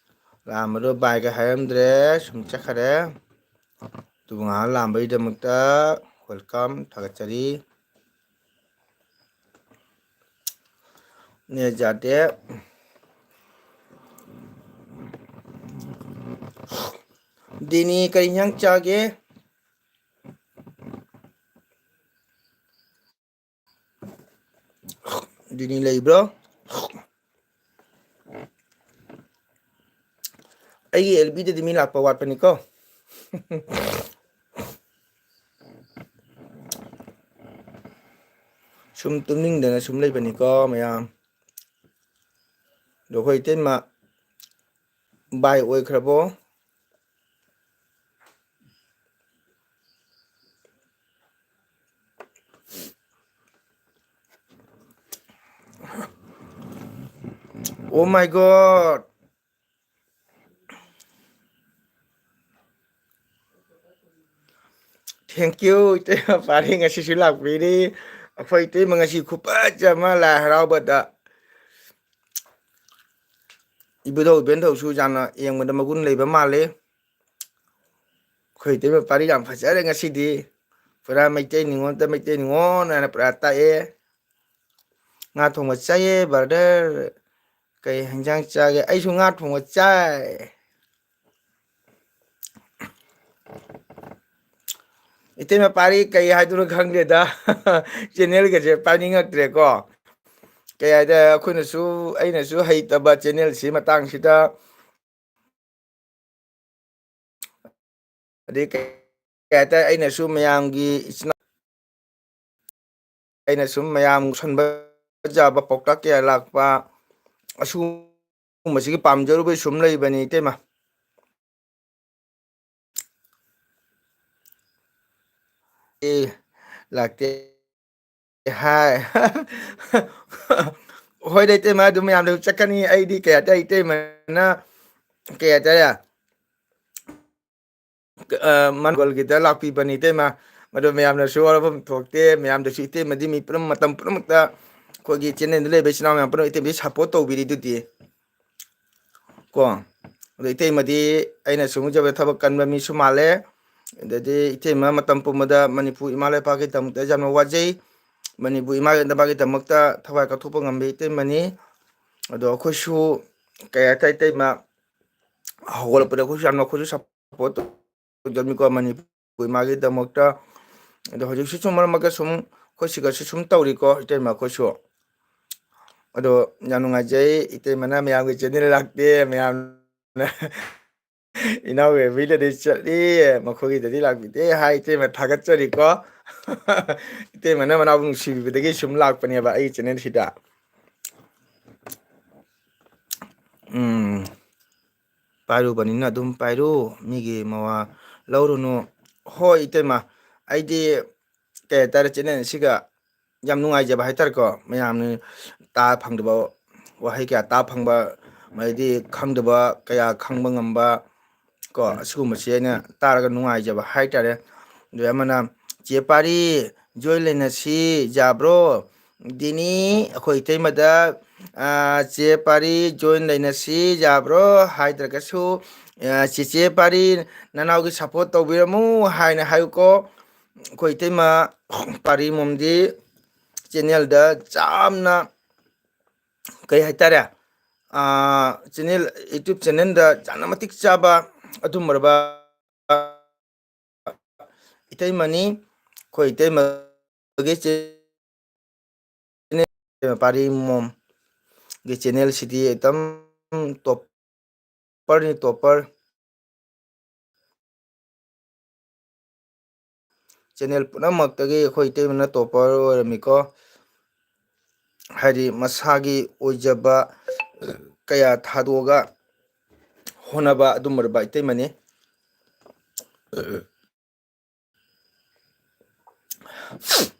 ꯂꯥꯛꯑꯝꯕꯗꯣ ꯕꯥꯏꯒ ꯍꯥꯏꯔꯝꯗ꯭ꯔꯦ, ꯁꯨꯝ ꯆꯠꯈꯔꯦ꯫ ꯑꯗꯨꯕꯨ ꯉꯥꯏꯍꯥꯛ ꯂꯥꯛꯑꯝꯕꯒꯤꯗꯃꯛꯇ welcome, ꯊꯥꯒꯠꯆꯔꯤ꯫ ꯅꯦꯠ ꯌꯥꯗꯦ꯫ ꯗꯤꯅꯤ ꯀꯔꯤ ꯏꯟꯁꯥꯡ ꯆꯥꯒꯦ? ꯗꯤꯅꯤ ꯂꯩꯕ꯭ꯔꯣ? ꯑꯩꯒꯤ ꯑꯦꯜ ꯕꯤꯗꯗꯤ ꯃꯤ ꯂꯥꯛꯄ ꯋꯥꯠꯄꯅꯤꯀꯣ꯫ ꯁꯨꯝ ꯇꯨꯝꯅꯤꯡꯗꯅ ꯁꯨꯝ ꯂꯩꯕꯅꯤꯀꯣ ꯃꯌꯥꯝ꯫ ꯑꯗꯣ ꯑꯩꯈꯣꯏ ꯏꯇꯩꯃ ꯕꯥꯏ ꯑꯣꯏꯈ꯭ꯔꯕꯣ? Oh my God! Thank you, ꯏꯇꯩꯃ ꯄꯥꯔꯤ ꯉꯁꯤꯁꯨ ꯂꯥꯛꯄꯤꯔꯤ꯫ ꯑꯩꯈꯣꯏ ꯏꯇꯩꯃ ꯉꯁꯤ ꯈꯨꯐꯖ ꯑꯃ ꯂꯥꯏ ꯍꯔꯥꯎꯕꯗ꯫ ꯏꯕꯨꯙꯧ ꯏꯕꯦꯟꯙꯧꯁꯨ ꯌꯥꯝꯅ ꯌꯦꯡꯕꯗ ꯃꯒꯨꯟ ꯂꯩꯕ ꯃꯥꯜꯂꯤ꯫ ꯑꯩꯈꯣꯏ ꯏꯇꯩꯃ ꯄꯥꯔꯤ ꯌꯥꯝ ꯐꯖꯔꯦ ꯉꯁꯤꯗꯤ꯫ ꯄꯨꯔꯥ ꯃꯩꯇꯩ ꯅꯤꯉꯣꯜꯗ ꯃꯩꯇꯩ ꯅꯤꯉꯣꯜ ꯍꯥꯏꯅ ꯄꯨꯔꯥ ꯇꯥꯛꯑꯦ꯫ ꯉꯥ ꯊꯣꯡꯕ ꯆꯥꯏꯌꯦ brother꯫ ꯀꯩ ꯍꯤꯟꯖꯥꯡ ꯆꯥꯒꯦ? ꯑꯩꯁꯨ ꯉꯥ ꯊꯣꯡꯕ ꯆꯥꯏ꯫ ꯏꯇꯩꯃ ꯄꯥꯔꯤ ꯀꯩ ꯍꯥꯏꯗꯣꯏꯅꯣ ꯈꯪꯗꯦꯗ꯫ ꯆꯦꯅꯦꯜꯒꯁꯦ ꯄꯥꯏꯅꯤꯡꯉꯛꯇ꯭ꯔꯦꯀꯣ꯫ ꯀꯩ ꯍꯥꯏꯇꯥꯔꯦ, ꯑꯩꯈꯣꯏꯅꯁꯨ, ꯑꯩꯅꯁꯨ ꯍꯩꯇꯕ ꯆꯦꯅꯦꯜꯁꯤ ꯃꯇꯥꯡꯁꯤꯗ꯫ ꯑꯗꯩ ꯀꯩ ꯍꯥꯏꯇꯥꯔꯦ, ꯑꯩꯅꯁꯨ ꯃꯌꯥꯝꯒꯤ ꯏꯆꯤꯟ ꯏꯅꯥꯎ, ꯑꯩꯅ ꯁꯨꯝ ꯃꯌꯥꯝ ꯁꯟꯕ ꯌꯥꯕ ꯄꯥꯎꯇꯥꯛ ꯀꯌꯥ ꯂꯥꯛꯄ, ꯑꯁꯤꯒꯨꯝꯕꯁꯤꯒꯤ ꯄꯥꯝꯖꯔꯨꯕꯩ ꯁꯨꯝ ꯂꯩꯕꯅꯤ ꯏꯇꯩꯃ꯫ ꯑꯦ, ꯂꯥꯛꯇꯦ꯫ ꯍꯥꯏ꯫ ꯍꯣꯏꯗ ꯏꯇꯩꯃ, ꯑꯗꯨꯝ ꯃꯌꯥꯝꯗ ꯆꯠꯀꯅꯤ꯫ ꯑꯩꯗꯤ ꯀꯩ ꯍꯥꯏꯇꯥꯔꯦ, ꯏꯇꯩꯃꯅ ꯀꯩ ꯍꯥꯏꯇꯥꯔꯦ, ꯑ, ꯃꯪꯒꯣꯜꯒꯤꯗ ꯂꯥꯛꯄꯤꯕꯅꯤ ꯏꯇꯩꯃ꯫ ꯃꯗꯨ ꯃꯌꯥꯝꯅꯁꯨ ꯋꯥꯔꯧꯐꯝ ꯊꯣꯛꯇꯦ꯫ ꯃꯌꯥꯝꯗꯁꯨ ꯏꯇꯩꯃꯗꯤ ꯃꯤ ꯄꯨꯝꯅꯃꯛ, ꯃꯇꯝ ꯄꯨꯝꯅꯃꯛꯇ ꯑꯩꯈꯣꯏꯒꯤ ꯆꯦꯅꯦꯜꯗ ꯂꯩꯕ ꯏꯆꯤꯟ ꯏꯅꯥꯎ ꯃꯌꯥꯝ ꯄꯨꯝꯅꯃꯛ ꯏꯇꯩꯃꯗꯤ ꯁꯞꯄꯣꯔꯠ ꯇꯧꯕꯤꯔꯤꯗꯨꯗꯤ꯫ ꯀꯣ꯫ ꯑꯗꯣ ꯏꯇꯩꯃꯗꯤ ꯑꯩꯅ ꯁꯨꯝ ꯎꯖꯕꯗ ꯊꯕꯛ ꯀꯟꯕ ꯃꯤꯁꯨ ꯃꯥꯜꯂꯦ꯫ ꯑꯗꯩꯗꯤ ꯏꯇꯩꯃ ꯃꯇꯝ ꯄꯨꯝꯕꯗ ꯃꯅꯤꯄꯨꯔ ꯏꯃꯥ ꯂꯩꯄꯥꯛꯀꯤꯗꯃꯛꯇ ꯌꯥꯝꯅ ꯋꯥꯖꯩ꯫ ꯃꯅꯤꯄꯨꯔ ꯏꯃꯥ ꯂꯩꯄꯥꯛꯀꯤꯗꯃꯛꯇ ꯊꯋꯥꯏ ꯀꯠꯊꯣꯛꯄ ꯉꯝꯕ ꯏꯇꯩꯃꯅꯤ꯫ ꯑꯗꯣ ꯑꯩꯈꯣꯏꯁꯨ ꯀꯩ ꯍꯥꯏꯇꯥꯔꯦ, ꯏꯇꯩꯃ ꯍꯧꯒꯠꯂꯛꯄꯗ ꯑꯩꯈꯣꯏꯁꯨ ꯌꯥꯝꯅ, ꯑꯩꯈꯣꯏꯁꯨ ꯁꯞꯄꯣꯔꯠ ꯇꯧꯖꯕꯅꯤꯀꯣ ꯃꯅꯤꯄꯨꯔ ꯏꯃꯥꯒꯤꯗꯃꯛꯇ꯫ ꯑꯗꯣ ꯍꯧꯖꯤꯛꯁꯨ ꯁꯨꯝ ꯃꯔꯛ ꯃꯔꯛꯇ ꯁꯨꯝ ꯑꯩꯈꯣꯏ ꯁꯤꯒꯁꯨ ꯁꯨꯝ ꯇꯧꯔꯤꯀꯣ ꯏꯇꯩꯃ ꯑꯩꯈꯣꯏꯁꯨ꯫ ꯑꯗꯣ ꯌꯥꯝ ꯅꯨꯡꯉꯥꯏꯖꯩ, ꯏꯇꯩꯃꯅ ꯃꯌꯥꯝꯒꯤ ꯆꯦꯅꯦꯜ ꯂꯥꯛꯇꯦ, ꯃꯌꯥꯝꯅ ꯏꯅꯥꯎ ꯑꯦꯕꯤꯗꯗꯤ ꯆꯠꯂꯤ, ꯃꯈꯣꯏꯒꯤꯗꯗꯤ ꯂꯥꯛꯄꯤꯗꯦ ꯍꯥꯏ꯫ ꯏꯇꯩꯃ ꯊꯥꯒꯠꯆꯔꯤꯀꯣ꯫ ꯏꯇꯩꯃꯅ ꯃꯅꯥꯎ ꯅꯨꯡꯁꯤꯕꯤꯕꯗꯒꯤ ꯁꯨꯝ ꯂꯥꯛꯄꯅꯦꯕ ꯑꯩꯒꯤ ꯆꯦꯅꯦꯜꯁꯤꯗ꯫ ꯎꯝ꯫ ꯄꯥꯏꯔꯨꯕꯅꯤꯅ ꯑꯗꯨꯝ ꯄꯥꯏꯔꯨ, ꯃꯤꯒꯤ ꯃꯋꯥ ꯂꯧꯔꯨꯅꯨ꯫ ꯍꯣꯏ ꯏꯇꯩꯃ, ꯑꯩꯗꯤ ꯀꯩ ꯍꯥꯏꯇꯥꯔꯦ, ꯆꯦꯅꯦꯜ ꯑꯁꯤꯒ ꯌꯥꯝ ꯅꯨꯡꯉꯥꯏꯖꯕ ꯍꯥꯏꯇꯥꯔꯦꯀꯣ꯫ ꯃꯌꯥꯝꯅ ꯇꯥ ꯐꯪꯗꯕ ꯋꯥꯍꯩ ꯀꯌꯥ ꯇꯥ ꯐꯪꯕ, ꯑꯗꯩꯗꯤ ꯈꯪꯗꯕ ꯀꯌꯥ ꯈꯪꯕ ꯉꯝꯕ ꯀꯣ, ꯑꯁꯤꯒꯨꯝꯕꯁꯤ ꯑꯩꯅ ꯇꯥꯔꯒ ꯅꯨꯡꯉꯥꯏꯖꯕ ꯍꯥꯏꯇꯥꯔꯦ꯫ ꯑꯗꯨ ꯑꯃꯅ, "ꯆꯦ ꯄꯥꯔꯤ, ꯖꯣꯏꯟ ꯂꯩꯅꯁꯤ, ꯌꯥꯕ꯭ꯔꯣ?" ꯗꯤꯅꯤ, ꯑꯩꯈꯣꯏ ꯏꯇꯩꯃꯗ, ꯑ, "ꯆꯦ ꯄꯥꯔꯤ, ꯖꯣꯏꯟ ꯂꯩꯅꯁꯤ, ꯌꯥꯕ꯭ꯔꯣ?" ꯍꯥꯏꯗ꯭ꯔꯒꯁꯨ, ꯑ, "ꯆꯦꯆꯦ ꯄꯥꯔꯤ, ꯅꯅꯥꯎꯒꯤ ꯁꯞꯄꯣꯔꯠ ꯇꯧꯕꯤꯔꯝꯃꯨ" ꯍꯥꯏꯅ ꯍꯥꯏꯌꯨꯀꯣ꯫ ꯑꯩꯈꯣꯏ ꯏꯇꯩꯃ ꯄꯥꯔꯤ ꯃꯣꯝꯗꯤ ꯆꯦꯅꯦꯜꯗ ꯌꯥꯝꯅ, ꯀꯩ ꯍꯥꯏꯇꯥꯔꯦ, ꯑ, ꯆꯦꯅꯦꯜ, YouTube ꯆꯦꯅꯦꯜꯗ ꯌꯥꯝꯅ ꯃꯇꯤꯛ ꯆꯥꯕ ꯑꯗꯨꯝꯕ ꯏꯇꯩꯃꯅꯤ꯫ ꯑꯩꯈꯣꯏ ꯏꯇꯩꯃꯒꯤ ꯆꯦ-, ꯄꯥꯔꯤ ꯃꯣꯝꯒꯤ ꯆꯦꯅꯦꯜꯁꯤꯗꯤ ꯑꯗꯨꯝ ꯇꯣꯞꯄꯔꯅꯤ, ꯇꯣꯞꯄꯔ꯫ ꯆꯦꯅꯦꯜ ꯄꯨꯝꯅꯃꯛꯇꯒꯤ ꯑꯩꯈꯣꯏ ꯏꯇꯩꯃꯅ ꯇꯣꯞꯄꯔ ꯑꯣꯏꯔꯝꯃꯤꯀꯣ꯫ ꯍꯥꯏꯗꯤ ꯃꯁꯥꯒꯤ ꯑꯣꯏꯖꯕ ꯀꯌꯥ ꯊꯥꯗꯣꯛꯑꯒ ꯍꯣꯠꯅꯕ ꯑꯗꯨꯝꯕ ꯏꯇꯩꯃꯅꯤ꯫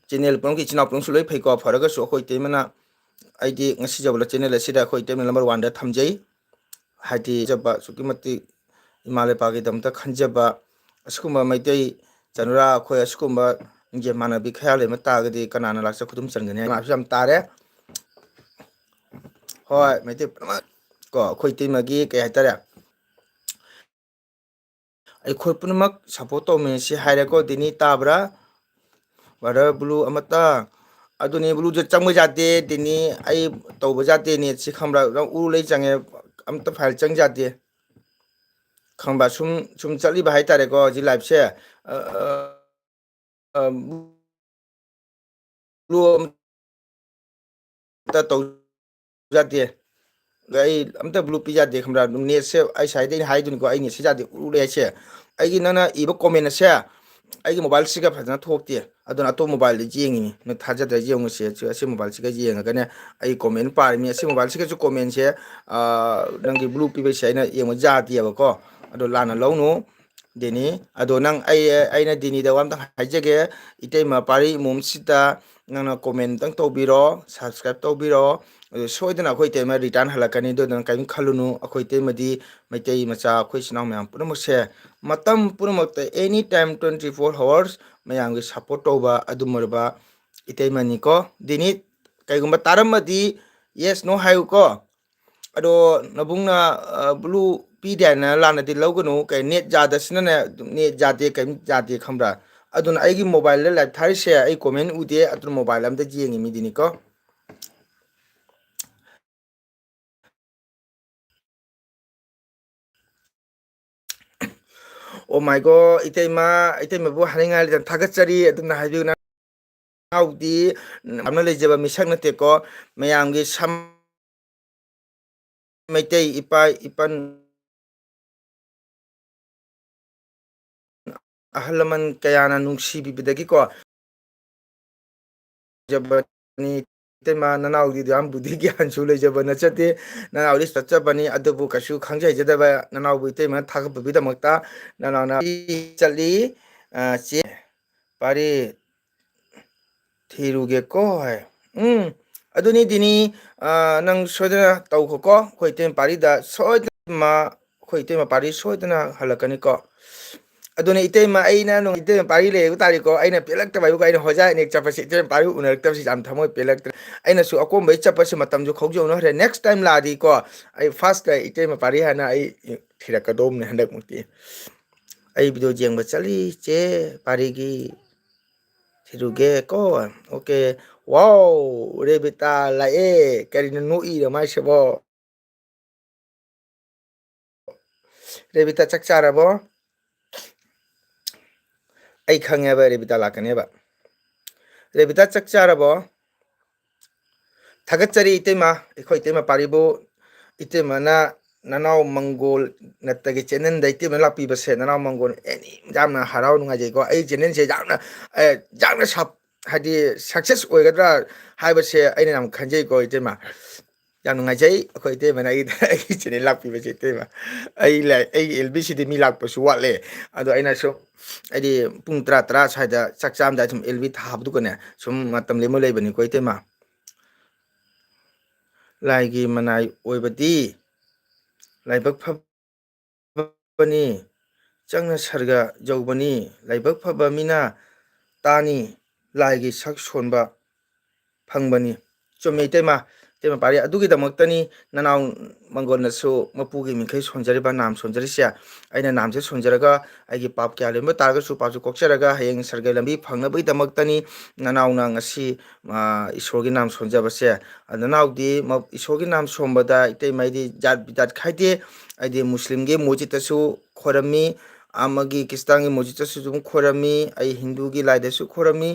ꯆꯦꯅꯦꯜ ꯄꯨꯝꯅꯃꯛꯀꯤ ꯏꯆꯤꯟ ꯏꯅꯥꯎ ꯄꯨꯝꯅꯃꯛꯁꯨ ꯂꯣꯏ ꯐꯩꯀꯣ꯫ ꯐꯔꯒꯁꯨ ꯑꯩꯈꯣꯏ ꯏꯇꯩꯃꯅ, ꯑꯩꯗꯤ ꯉꯁꯤ ꯖꯕꯂ ꯆꯦꯅꯦꯜ ꯑꯁꯤꯗ ꯑꯩꯈꯣꯏ ꯏꯇꯩꯃꯅ ꯅꯝꯕꯔ ꯋꯥꯟꯗ ꯊꯝꯖꯩ꯫ ꯍꯥꯏꯗꯤ ꯖꯕ ꯑꯁꯨꯛꯀꯤ ꯃꯇꯤꯛ ꯏꯃꯥ ꯂꯩꯄꯥꯛꯀꯤꯗꯃꯛꯇ ꯈꯟꯖꯕ ꯑꯁꯤꯒꯨꯝꯕ ꯃꯩꯇꯩ ꯆꯅꯨꯔꯥ ꯑꯩꯈꯣꯏ ꯑꯁꯤꯒꯨꯝꯕ ꯂꯤꯡꯖꯦꯜ ꯃꯥꯟꯅꯕꯤ ꯈꯌꯥ ꯂꯩꯕ ꯇꯥꯔꯒꯗꯤ ꯀꯅꯥꯅ ꯂꯥꯛꯆ ꯈꯨꯗꯨꯝ ꯆꯟꯒꯅꯤ? ꯃꯥꯁꯨ ꯌꯥꯝ ꯇꯥꯔꯦ꯫ ꯍꯣꯏ, ꯃꯩꯇꯩ ꯄꯨꯝꯅꯃꯛ ꯀꯣ, ꯑꯩꯈꯣꯏ ꯏꯇꯩꯃꯒꯤ ꯀꯩ ꯍꯥꯏꯇꯥꯔꯦ, ꯑꯩꯈꯣꯏ ꯄꯨꯝꯅꯃꯛ ꯁꯞꯄꯣꯔꯠ ꯇꯧꯃꯤꯟꯅꯁꯤ ꯍꯥꯏꯔꯦꯀꯣ꯫ ꯗꯤꯅꯤ ꯇꯥꯕ꯭ꯔꯥ? ꯕ꯭ꯔꯗꯔ ꯕ꯭ꯂꯨ ꯑꯃꯇ, ꯑꯗꯨꯅꯤ ꯕ꯭ꯂꯨꯁꯦ ꯆꯪꯕ ꯌꯥꯗꯦ꯫ ꯗꯤꯅꯤ ꯑꯩ ꯇꯧꯕ ꯌꯥꯗꯦ꯫ ꯅꯦꯠꯁꯤ ꯈꯪꯕ꯭ꯔꯥ? ꯎꯔꯨ ꯂꯩ ꯆꯪꯉꯦ, ꯑꯝꯇ ꯐꯥꯏꯜ ꯆꯪ ꯌꯥꯗꯦ꯫ ꯈꯪꯕ꯭ꯔꯥ? ꯁꯨꯝ, ꯁꯨꯝ ꯆꯠꯂꯤꯕ ꯍꯥꯏꯇꯥꯔꯦꯀꯣ ꯍꯧꯖꯤꯛ ꯂꯥꯏꯐꯁꯦ꯫ ꯑ, ꯑ, ꯑ, ꯕ꯭ꯂꯨ ꯑꯝꯇ ꯇꯧ ꯌꯥꯗꯦ꯫ ꯑꯗ ꯑꯩ ꯑꯝꯇ ꯕ꯭ꯂꯨ ꯄꯤ ꯌꯥꯗꯦ, ꯈꯪꯕ꯭ꯔꯥ? ꯑꯗꯨꯝ ꯅꯦꯠꯁꯦ ꯑꯩ ꯁꯥꯏꯗ ꯑꯩꯅ ꯍꯥꯏꯗꯣꯏꯅꯤꯀꯣ, ꯑꯩ ꯅꯦꯠꯁꯦ ꯌꯥꯗꯦ, ꯎꯔꯦ ꯍꯥꯏꯁꯦ꯫ ꯑꯩꯒꯤ ꯅꯪꯅ ꯏꯕ ꯀꯣꯃꯦꯟ ꯑꯁꯦ ꯑꯩꯒꯤ ꯃꯣꯕꯥꯏꯜꯁꯤꯒ ꯐꯖꯅ ꯊꯣꯛꯇꯦ, ꯑꯗꯨꯅ ꯑꯇꯣꯞꯄ ꯃꯣꯕꯥꯏꯜꯗ ꯌꯦꯡꯉꯤꯅꯤ꯫ ꯅꯪ ꯊꯥꯖꯗ꯭ꯔꯗꯤ ꯌꯦꯡꯉꯨꯁꯦ꯫ ꯑꯁꯤ, ꯑꯁꯤ ꯃꯣꯕꯥꯏꯜꯁꯤꯒ ꯌꯦꯡꯉꯒꯅꯦ ꯑꯩ ꯀꯣꯃꯦꯟ ꯄꯥꯔꯤꯃꯤ꯫ ꯑꯁꯤ ꯃꯣꯕꯥꯏꯜꯁꯤꯒꯁꯨ ꯀꯣꯃꯦꯟꯁꯦ, ꯑꯥ, ꯅꯪꯒꯤ ꯕ꯭ꯂꯨ ꯄꯤꯕꯩꯁꯦ ꯑꯩꯅ ꯌꯦꯡꯕ ꯌꯥꯗꯦꯕꯀꯣ꯫ ꯑꯗꯣ ꯂꯥꯟꯅ ꯂꯧꯅꯨ, ꯗꯦꯅꯤ꯫ ꯑꯗꯣ ꯅꯪ, ꯑꯩ, ꯑꯩꯅ ꯗꯦꯅꯤꯗ ꯋꯥ ꯑꯝꯇꯪ ꯍꯥꯏꯖꯒꯦ꯫ ꯏꯇꯩꯃ ꯄꯥꯔꯤ ꯏꯃꯣꯝꯁꯤꯗ ꯅꯪꯅ ꯀꯣꯃꯦꯟ ꯑꯝꯇꯪ ꯇꯧꯕꯤꯔꯣ, ꯁꯕꯁꯀ꯭ꯔꯥꯏꯕ ꯇꯧꯕꯤꯔꯣ꯫ ꯑꯗꯨ ꯁꯣꯏꯗꯅ ꯑꯩꯈꯣꯏ ꯏꯇꯩꯃ ꯔꯤꯇꯔꯟ ꯍꯜꯂꯛꯀꯅꯤ, ꯑꯗꯨꯗꯨꯅ ꯀꯔꯤꯝ ꯈꯜꯂꯨꯅꯨ꯫ ꯑꯩꯈꯣꯏ ꯏꯇꯩꯃꯗꯤ ꯃꯩꯇꯩ ꯃꯆꯥ, ꯑꯩꯈꯣꯏ ꯏꯆꯤꯟ ꯏꯅꯥꯎ ꯃꯌꯥꯝ ꯄꯨꯝꯅꯃꯛꯁꯦ ꯃꯇꯝ ꯄꯨꯝꯅꯃꯛꯇ, any time, twenty four hours ꯃꯌꯥꯝꯒꯤ ꯁꯞꯄꯣꯔꯠ ꯇꯧꯕ ꯑꯗꯨꯝ ꯑꯣꯏꯔꯕ ꯏꯇꯩꯃꯅꯤꯀꯣ꯫ ꯗꯤꯅꯤꯠ, ꯀꯩꯒꯨꯝꯕ ꯇꯥꯔꯝꯃꯗꯤ yes no ꯍꯥꯏꯌꯨꯀꯣ꯫ ꯑꯗꯣ ꯅꯕꯨꯡꯅ, ꯑ, ꯕ꯭ꯂꯨ ꯄꯤꯗꯦ ꯍꯥꯏꯅ ꯂꯥꯟꯅꯗꯤ ꯂꯧꯒꯅꯨ꯫ ꯀꯩ ꯅꯦꯠ ꯌꯥꯗꯁꯤꯅꯅꯦ, ꯅꯦꯠ ꯌꯥꯗꯦ, ꯀꯩꯝ ꯌꯥꯗꯦ, ꯈꯪꯕ꯭ꯔꯥ? ꯑꯗꯨꯅ ꯑꯩꯒꯤ ꯃꯣꯕꯥꯏꯜꯗ ꯂꯥꯏꯚ ꯊꯥꯔꯤꯁꯦ ꯑꯩ ꯀꯣꯃꯦꯟ ꯎꯗꯦ, ꯑꯗꯨꯅ ꯃꯣꯕꯥꯏꯜ ꯑꯝꯗ ꯌꯦꯡꯉꯤ ꯃꯤꯗꯤꯅꯤꯀꯣ꯫ Oh my God, ꯏꯇꯩꯃ, ꯏꯇꯩꯃꯕꯨ ꯍꯥꯏꯅꯤꯡꯉꯥꯏ ꯂꯩꯇꯅ ꯊꯥꯒꯠꯆꯔꯤ꯫ ꯑꯗꯨꯝꯅ ꯍꯥꯏꯕꯤꯌꯨ꯫ ꯅꯅꯥꯎꯗꯤ ꯌꯥꯝꯅ ꯂꯩꯖꯕ ꯃꯤꯁꯛ ꯅꯠꯇꯦꯀꯣ꯫ ꯃꯌꯥꯝꯒꯤ ꯁꯝ ꯃꯩꯇꯩ ꯏꯄꯥ ꯏꯄꯟ ꯑꯍꯜ ꯂꯃꯟ ꯀꯌꯥꯅ ꯅꯨꯡꯁꯤꯕꯤꯕꯗꯒꯤꯀꯣ, ꯖꯕꯅꯤ꯫ ꯏꯇꯩꯃ, ꯅꯅꯥꯎꯗꯤ ꯌꯥꯝ ꯕꯨꯙꯤ ꯒ꯭ꯌꯥꯟꯁꯨ ꯂꯩꯖꯕ ꯅꯠꯆꯗꯦ꯫ ꯅꯅꯥꯎꯗꯤ ꯆꯠꯆꯕꯅꯤ, ꯑꯗꯨꯕꯨ ꯀꯩꯁꯨ ꯈꯪꯖ ꯍꯩꯖꯗꯕ ꯅꯅꯥꯎꯕꯨ ꯏꯇꯩꯃꯅ ꯊꯥꯒꯠꯄꯤꯕꯒꯤꯗꯃꯛꯇ ꯅꯅꯥꯎꯅ ꯆꯠꯂꯤ꯫ ꯑ, ꯆꯦ ꯄꯥꯔꯤ ꯊꯤꯔꯨꯒꯦꯀꯣ ꯍꯥꯏ꯫ ꯎꯝ, ꯑꯗꯨꯅꯤ ꯗꯤꯅꯤ, ꯑ, ꯅꯪ ꯁꯣꯏꯗꯅ ꯇꯧꯈꯣꯀꯣ꯫ ꯑꯩꯈꯣꯏ ꯏꯇꯩꯃ ꯄꯥꯔꯤꯗ ꯁꯣꯏꯗꯅ, ꯑꯩꯈꯣꯏ ꯏꯇꯩꯃ ꯄꯥꯔꯤ ꯁꯣꯏꯗꯅ ꯍꯜꯂꯛꯀꯅꯤꯀꯣ꯫ ꯑꯗꯨꯅ ꯏꯇꯩꯃ, ꯑꯩꯅ ꯅꯣꯡ ꯏꯇꯩꯃ ꯄꯥꯔꯤ ꯂꯩꯕ ꯇꯥꯔꯦꯀꯣ꯫ ꯑꯩꯅ ꯄꯦꯜꯂꯛꯇꯕ ꯍꯥꯏꯕꯨ ꯑꯩꯅ ꯍꯣꯖꯥ ꯍꯦꯛ ꯆꯠꯄꯁꯦ, ꯏꯇꯩꯃ ꯄꯥꯔꯤ ꯎꯅꯔꯛꯇꯕꯁꯤ ꯌꯥꯝ ꯊꯃꯣꯏ ꯄꯦꯜꯂꯛꯇ꯭ꯔꯦ꯫ ꯑꯩꯅꯁꯨ ꯑꯀꯣꯝꯕꯩ ꯆꯠꯄꯁꯦ ꯃꯇꯝꯁꯨ ꯈꯧꯖꯧꯅꯈ꯭ꯔꯦ꯫ Next time ꯂꯥꯛꯑꯗꯤꯀꯣ, ꯑꯩ first ꯏꯇꯩꯃ ꯄꯥꯔꯤ ꯍꯥꯏꯅ ꯑꯩ ꯊꯤꯔꯛꯀꯗꯧꯕꯅꯦ ꯍꯟꯗꯛꯃꯨꯛꯇꯤ꯫ ꯑꯩ video ꯌꯦꯡꯕ ꯆꯠꯂꯤ, ꯆꯦ ꯄꯥꯔꯤꯒꯤ ꯊꯤꯔꯨꯒꯦ ꯀꯣ꯫ Okay꯫ Wow, ꯔꯦꯕꯤꯇꯥ ꯂꯥꯛꯑꯦ꯫ ꯀꯔꯤꯅꯣ ꯅꯣꯛꯏꯔꯣ ꯃꯥꯏꯁꯤꯕꯣ? ꯔꯦꯕꯤꯇꯥ, ꯆꯥꯛ ꯆꯥꯔꯕꯣ? ꯑꯩ ꯈꯪꯉꯦꯕ ꯔꯦꯕꯤꯇꯥ ꯂꯥꯛꯀꯅꯦꯕ꯫ ꯔꯦꯕꯤꯇꯥ, ꯆꯥꯛ ꯆꯥꯔꯕꯣ? ꯊꯥꯒꯠꯆꯔꯤ ꯏꯇꯩꯃ, ꯑꯩꯈꯣꯏ ꯏꯇꯩꯃ ꯄꯥꯔꯤꯕꯨ꯫ ꯏꯇꯩꯃꯅ ꯅꯅꯥꯎ ꯃꯪꯒꯣꯜ ꯅꯠꯇꯒꯤ channelꯗ ꯏꯇꯩꯃ ꯂꯥꯛꯄꯤꯕꯁꯦ, ꯅꯅꯥꯎ ꯃꯪꯒꯣꯜ ꯑꯦꯅꯤ ꯌꯥꯝꯅ ꯍꯔꯥꯎ ꯅꯨꯡꯉꯥꯏꯖꯩꯀꯣ꯫ ꯑꯩ channelꯁꯦ ꯌꯥꯝꯅ, ꯑꯦ, ꯌꯥꯝꯅ ꯁꯞ-, ꯍꯥꯏꯗꯤ success ꯑꯣꯏꯒꯗ꯭ꯔꯥ ꯍꯥꯏꯕꯁꯦ ꯑꯩꯅ ꯌꯥꯝ ꯈꯟꯖꯩꯀꯣ ꯏꯇꯩꯃ꯫ ꯌꯥꯝ ꯅꯨꯡꯉꯥꯏꯖꯩ ꯑꯩꯈꯣꯏ ꯏꯇꯩꯃꯅ ꯑꯩꯒꯤꯗ ꯑꯩꯒꯤ channel ꯂꯥꯛꯄꯤꯕꯁꯦ ꯏꯇꯩꯃ꯫ ꯑꯩ ꯂꯥꯏ-, ꯑꯩꯒꯤ L Bꯁꯤꯗꯤ ꯃꯤ ꯂꯥꯛꯄꯁꯨ ꯋꯥꯠꯂꯦ꯫ ꯑꯗꯣ ꯑꯩꯅ ꯁꯨꯝ, ꯍꯥꯏꯗꯤ ꯄꯨꯡ ꯇꯔꯥ, ꯇꯔꯥ ꯁ꯭ꯋꯥꯏꯗ ꯆꯥꯛ ꯆꯥꯔꯝꯗꯥꯏ ꯁꯨꯝ L B ꯊꯥꯕꯗꯨꯒꯅꯦ, ꯁꯨꯝ ꯃꯇꯝ ꯂꯦꯟꯕ ꯂꯩꯕꯅꯤꯀꯣ ꯏꯇꯩꯃ꯫ ꯂꯥꯏꯒꯤ ꯃꯅꯥꯏ ꯑꯣꯏꯕꯗꯤ ꯂꯥꯏꯕꯛ ꯐꯕꯅꯤ, ꯆꯪꯅ ꯁꯔꯒ ꯌꯧꯕꯅꯤ, ꯂꯥꯏꯕꯛ ꯐꯕ ꯃꯤꯅ ꯇꯥꯅꯤ, ꯂꯥꯏꯒꯤ ꯁꯛ ꯁꯣꯟꯕ ꯐꯪꯕꯅꯤ꯫ ꯆꯨꯝꯃꯤ ꯏꯇꯩꯃ, ꯏꯇꯩꯃ ꯄꯥꯔꯤ꯫ ꯑꯗꯨꯒꯤꯗꯃꯛꯇꯅꯤ ꯅꯅꯥꯎ ꯃꯪꯒꯣꯜꯅꯁꯨ ꯃꯄꯨꯒꯤ ꯃꯤꯡꯈꯩ ꯁꯣꯟꯖꯔꯤꯕ, ꯅꯥꯝ ꯁꯣꯟꯖꯔꯤꯁꯦ꯫ ꯑꯩꯅ ꯅꯥꯝꯁꯦ ꯁꯣꯟꯖꯔꯒ ꯑꯩꯒꯤ ꯄꯥꯞ ꯀꯌꯥ ꯂꯩꯔꯝꯕ ꯇꯥꯔꯒꯁꯨ ꯄꯥꯞꯁꯨ ꯀꯣꯛꯆꯔꯒ ꯍꯌꯦꯡ ꯁꯔꯒ ꯂꯝꯕꯤ ꯐꯪꯅꯕꯒꯤꯗꯃꯛꯇꯅꯤ ꯅꯅꯥꯎꯅ ꯉꯁꯤ, ꯑ, ꯏꯁꯣꯔꯒꯤ ꯅꯥꯝ ꯁꯣꯟꯖꯕꯁꯦ꯫ ꯑ, ꯅꯅꯥꯎꯗꯤ ꯃ-, ꯏꯁꯣꯔꯒꯤ ꯅꯥꯝ ꯁꯣꯟꯕꯗ ꯏꯇꯩꯃ ꯑꯩꯗꯤ ꯖꯥꯠ ꯕꯤꯖꯥꯠ ꯈꯥꯏꯗꯦ꯫ ꯑꯩꯗꯤ ꯃꯨꯁꯂꯤꯝꯒꯤ ꯃꯁꯖꯤꯠꯇꯁꯨ ꯈꯣꯏꯔꯝꯃꯤ, ꯑꯃꯒꯤ ꯈ꯭ꯔꯤꯁꯇꯥꯟꯒꯤ ꯃꯁꯖꯤꯠꯇꯁꯨ ꯑꯗꯨꯝ ꯈꯣꯏꯔꯝꯃꯤ, ꯑꯩ ꯍꯤꯟꯗꯨꯒꯤ ꯂꯥꯏꯗꯁꯨ ꯈꯣꯏꯔꯝꯃꯤ꯫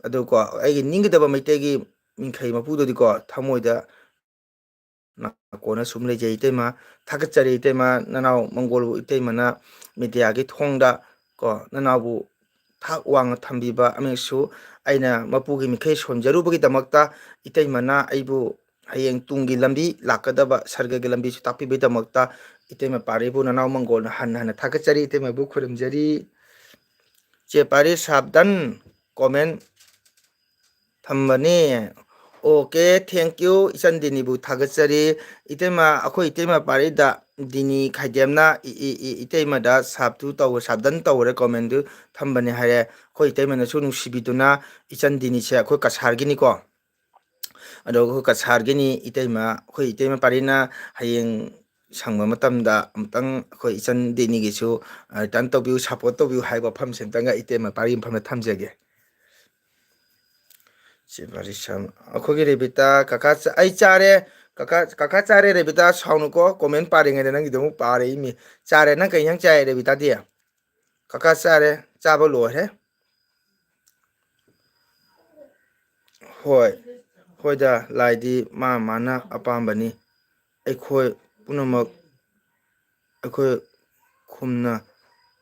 ꯑꯗꯨꯀꯣ, ꯑꯩꯒꯤ ꯅꯤꯡꯒꯗꯕ ꯃꯩꯇꯩꯒꯤ ꯃꯤꯡꯈꯩ ꯃꯄꯨꯗꯨꯗꯤꯀꯣ, ꯊꯃꯣꯏꯗ ꯅꯥꯀꯣꯟꯅ ꯁꯨꯝ ꯂꯩꯖꯩ ꯏꯇꯩꯃ꯫ ꯊꯥꯒꯠꯆꯔꯤ ꯏꯇꯩꯃ, ꯅꯅꯥꯎ ꯃꯪꯒꯣꯜꯕꯨ ꯏꯇꯩꯃꯅ ꯃꯦꯗꯤꯌꯥꯒꯤ ꯊꯣꯡꯗ ꯀꯣ, ꯅꯅꯥꯎꯕꯨ ꯊꯥꯛ ꯋꯥꯡꯅ ꯊꯝꯕꯤꯕ ꯑꯃꯁꯨ ꯑꯩꯅ ꯃꯄꯨꯒꯤ ꯃꯤꯈꯩ ꯁꯣꯟꯖꯔꯨꯕꯒꯤꯗꯃꯛꯇ ꯏꯇꯩꯃꯅ ꯑꯩꯕꯨ ꯍꯌꯦꯡ ꯇꯨꯡꯒꯤ ꯂꯝꯕꯤ, ꯂꯥꯛꯀꯗꯕ ꯁꯔꯒꯒꯤ ꯂꯝꯕꯤꯁꯨ ꯇꯥꯛꯄꯤꯕꯒꯤꯗꯃꯛꯇ ꯏꯇꯩꯃ ꯄꯥꯔꯤꯕꯨ ꯅꯅꯥꯎ ꯃꯪꯒꯣꯜꯅ ꯍꯟꯅ ꯍꯟꯅ ꯊꯥꯒꯠꯆꯔꯤ, ꯏꯇꯩꯃꯕꯨ ꯈꯨꯔꯨꯝꯖꯔꯤ꯫ ꯆꯦ ꯄꯥꯔꯤ ꯁꯥꯕꯗꯟ comment ꯊꯝꯕꯅꯤ꯫ Okay, thank you, ꯏꯆꯟ ꯗꯤꯅꯤꯕꯨ ꯊꯥꯒꯠꯆꯔꯤ꯫ ꯏꯇꯩꯃ, ꯑꯩꯈꯣꯏ ꯏꯇꯩꯃ ꯄꯥꯔꯤꯗ ꯗꯤꯅꯤ ꯈꯥꯏꯗꯦꯝꯅ ꯏ-, ꯏ-, ꯏ-, ꯏꯇꯩꯃꯗ ꯁꯥꯞꯇꯨ ꯇꯧ-, ꯁꯥꯕꯗꯟ ꯇꯧꯔꯦ comment ꯊꯝꯕꯅꯤ ꯍꯥꯏꯔꯦ꯫ ꯑꯩꯈꯣꯏ ꯏꯇꯩꯃꯅꯁꯨ ꯅꯨꯡꯁꯤꯕꯤꯗꯨꯅ ꯏꯆꯟ ꯗꯤꯅꯤꯁꯦ ꯑꯩꯈꯣꯏ ꯀꯁꯥꯔꯒꯤꯅꯤꯀꯣ꯫ ꯑꯗꯣ ꯑꯩꯈꯣꯏ ꯀꯁꯥꯔꯒꯤꯅꯤ ꯏꯇꯩꯃ, ꯑꯩꯈꯣꯏ ꯏꯇꯩꯃ ꯄꯥꯔꯤꯅ ꯍꯌꯦꯡ ꯁꯪꯕ ꯃꯇꯝꯗ ꯑꯃꯨꯛꯇꯪ ꯑꯩꯈꯣꯏ ꯏꯆꯟ ꯗꯤꯅꯤꯒꯤꯁꯨ, ꯑ, return ꯇꯧꯕꯤꯌꯨ, support ꯇꯧꯕꯤꯌꯨ ꯍꯥꯏꯕ ꯋꯥꯐꯝꯁꯦ ꯑꯝꯇꯪꯒ ꯏꯇꯩꯃ ꯄꯥꯔꯤ ꯃꯐꯝꯗ ꯊꯝꯖꯒꯦ꯫ ꯆꯦ ꯄꯥꯔꯤ ꯁꯝ-, ꯑꯩꯈꯣꯏꯒꯤ ꯔꯦꯕꯤꯇꯥ, "ꯀꯀꯥ ꯆꯥ-, ꯑꯩ ꯆꯥꯔꯦ, ꯀꯀꯥ, ꯀꯀꯥ ꯆꯥꯔꯦ ꯔꯦꯕꯤꯇꯥ, ꯁꯥꯎꯅꯨꯀꯣ, comment ꯄꯥꯔꯤꯉꯩꯗ ꯅꯪꯒꯤꯗꯣ ꯑꯃꯨꯛ ꯄꯥꯔꯛꯏꯃꯤ꯫ ꯆꯥꯔꯦ, ꯅꯪ ꯀꯩ ꯏꯟꯖꯥꯡ ꯆꯥꯏ ꯔꯦꯕꯤꯇꯥꯗꯤ?" "ꯀꯀꯥ ꯆꯥꯔꯦ, ꯆꯥꯕ ꯂꯣꯏꯔꯦ꯫" ꯍꯣꯏ, ꯍꯣꯏꯗ, ꯂꯥꯏꯗꯤ ꯃꯥ ꯃꯥꯅ ꯑꯄꯥꯝꯕꯅꯤ꯫ ꯑꯩꯈꯣꯏ ꯄꯨꯝꯅꯃꯛ, ꯑꯩꯈꯣꯏ ꯈꯨꯝꯅ,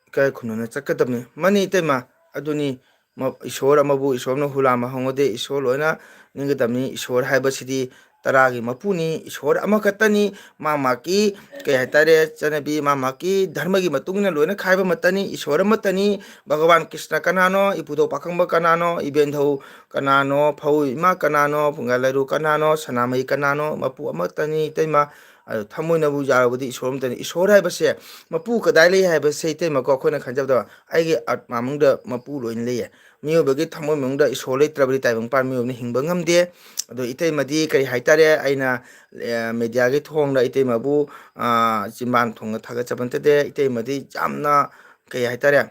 ꯏꯀꯥꯏ ꯈꯨꯝꯅꯅ ꯆꯠꯀꯗꯕꯅꯤ꯫ ꯃꯥꯅꯤ ꯏꯇꯩꯃ, ꯑꯗꯨꯅꯤ, ꯃ-, ꯏꯁꯣꯔ ꯑꯃꯕꯨ ꯏꯁꯣꯔꯅ ꯍꯨꯂꯥꯝꯕ ꯍꯧꯅꯗꯦ꯫ ꯏꯁꯣꯔ ꯂꯣꯏꯅ ꯅꯤꯡꯒꯗꯕꯅꯤ꯫ ꯏꯁꯣꯔ ꯍꯥꯏꯕꯁꯤꯗꯤ ꯇꯔꯥꯒꯤ ꯃꯄꯨꯅꯤ, ꯏꯁꯣꯔ ꯑꯃꯈꯛꯇꯅꯤ꯫ ꯃꯥ ꯃꯥꯒꯤ, ꯀꯩ ꯍꯥꯏꯇꯥꯔꯦ, ꯆꯠꯅꯕꯤ, ꯃꯥ ꯃꯥꯒꯤ ꯙꯔꯃꯒꯤ ꯃꯇꯨꯡ ꯏꯟꯅ ꯂꯣꯏꯅ ꯈꯥꯏꯕ ꯑꯃꯠꯇꯅꯤ꯫ ꯏꯁꯣꯔ ꯑꯃꯠꯇꯅꯤ꯫ ꯚꯒꯋꯥꯟ ꯀ꯭ꯔꯤꯁꯅ ꯀꯅꯥꯅꯣ? ꯏꯄꯨꯗꯧ ꯄꯥꯈꯪꯕ ꯀꯅꯥꯅꯣ? ꯏꯕꯦꯟꯙꯧ ꯀꯅꯥꯅꯣ? ꯐꯧ ꯏꯃꯥ ꯀꯅꯥꯅꯣ? ꯄꯨꯡꯒꯥ ꯂꯩꯔꯨ ꯀꯅꯥꯅꯣ? ꯁꯅꯥꯃꯍꯤ ꯀꯅꯥꯅꯣ? ꯃꯄꯨ ꯑꯃꯠꯇꯅꯤ, ꯏꯇꯩꯃ꯫ ꯑꯗꯨ ꯊꯃꯣꯏꯅꯕꯨ ꯌꯥꯔꯕꯗꯤ ꯏꯁꯣꯔ ꯑꯃꯠꯇꯅꯤ꯫ ꯏꯁꯣꯔ ꯍꯥꯏꯕꯁꯦ ꯃꯄꯨ ꯀꯗꯥꯏ ꯂꯩ ꯍꯥꯏꯕꯁꯦ, ꯏꯇꯩꯃꯀꯣ, ꯑꯩꯈꯣꯏꯅ ꯈꯟꯖꯕꯗ ꯑꯩꯒꯤ ꯑꯥꯠꯃꯥ ꯃꯅꯨꯡꯗ ꯃꯄꯨ ꯂꯣꯏꯅ ꯂꯩꯌꯦ꯫ ꯃꯤꯑꯣꯏꯕꯒꯤ ꯊꯃꯣꯏ ꯃꯅꯨꯡꯗ ꯏꯁꯣꯔ ꯂꯩꯇ꯭ꯔꯕꯗꯤ ꯇꯥꯏꯕꯪ ꯄꯥꯟꯕ ꯃꯤꯑꯣꯏꯕꯅ ꯍꯤꯡꯕ ꯉꯝꯗꯦ꯫ ꯑꯗꯣ ꯏꯇꯩꯃꯗꯤ ꯀꯔꯤ ꯍꯥꯏꯇꯥꯔꯦ, ꯑꯩꯅ, ꯑꯦ, ꯃꯦꯗꯤꯌꯥꯒꯤ ꯊꯣꯡꯗ ꯏꯇꯩꯃꯕꯨ, ꯑ, ꯆꯤꯝꯕꯥꯟ ꯊꯣꯡꯅ ꯊꯥꯒꯠꯆꯕ ꯅꯠꯇꯗꯦ꯫ ꯏꯇꯩꯃꯗꯤ ꯌꯥꯝꯅ, ꯀꯩ ꯍꯥꯏꯇꯥꯔꯦ,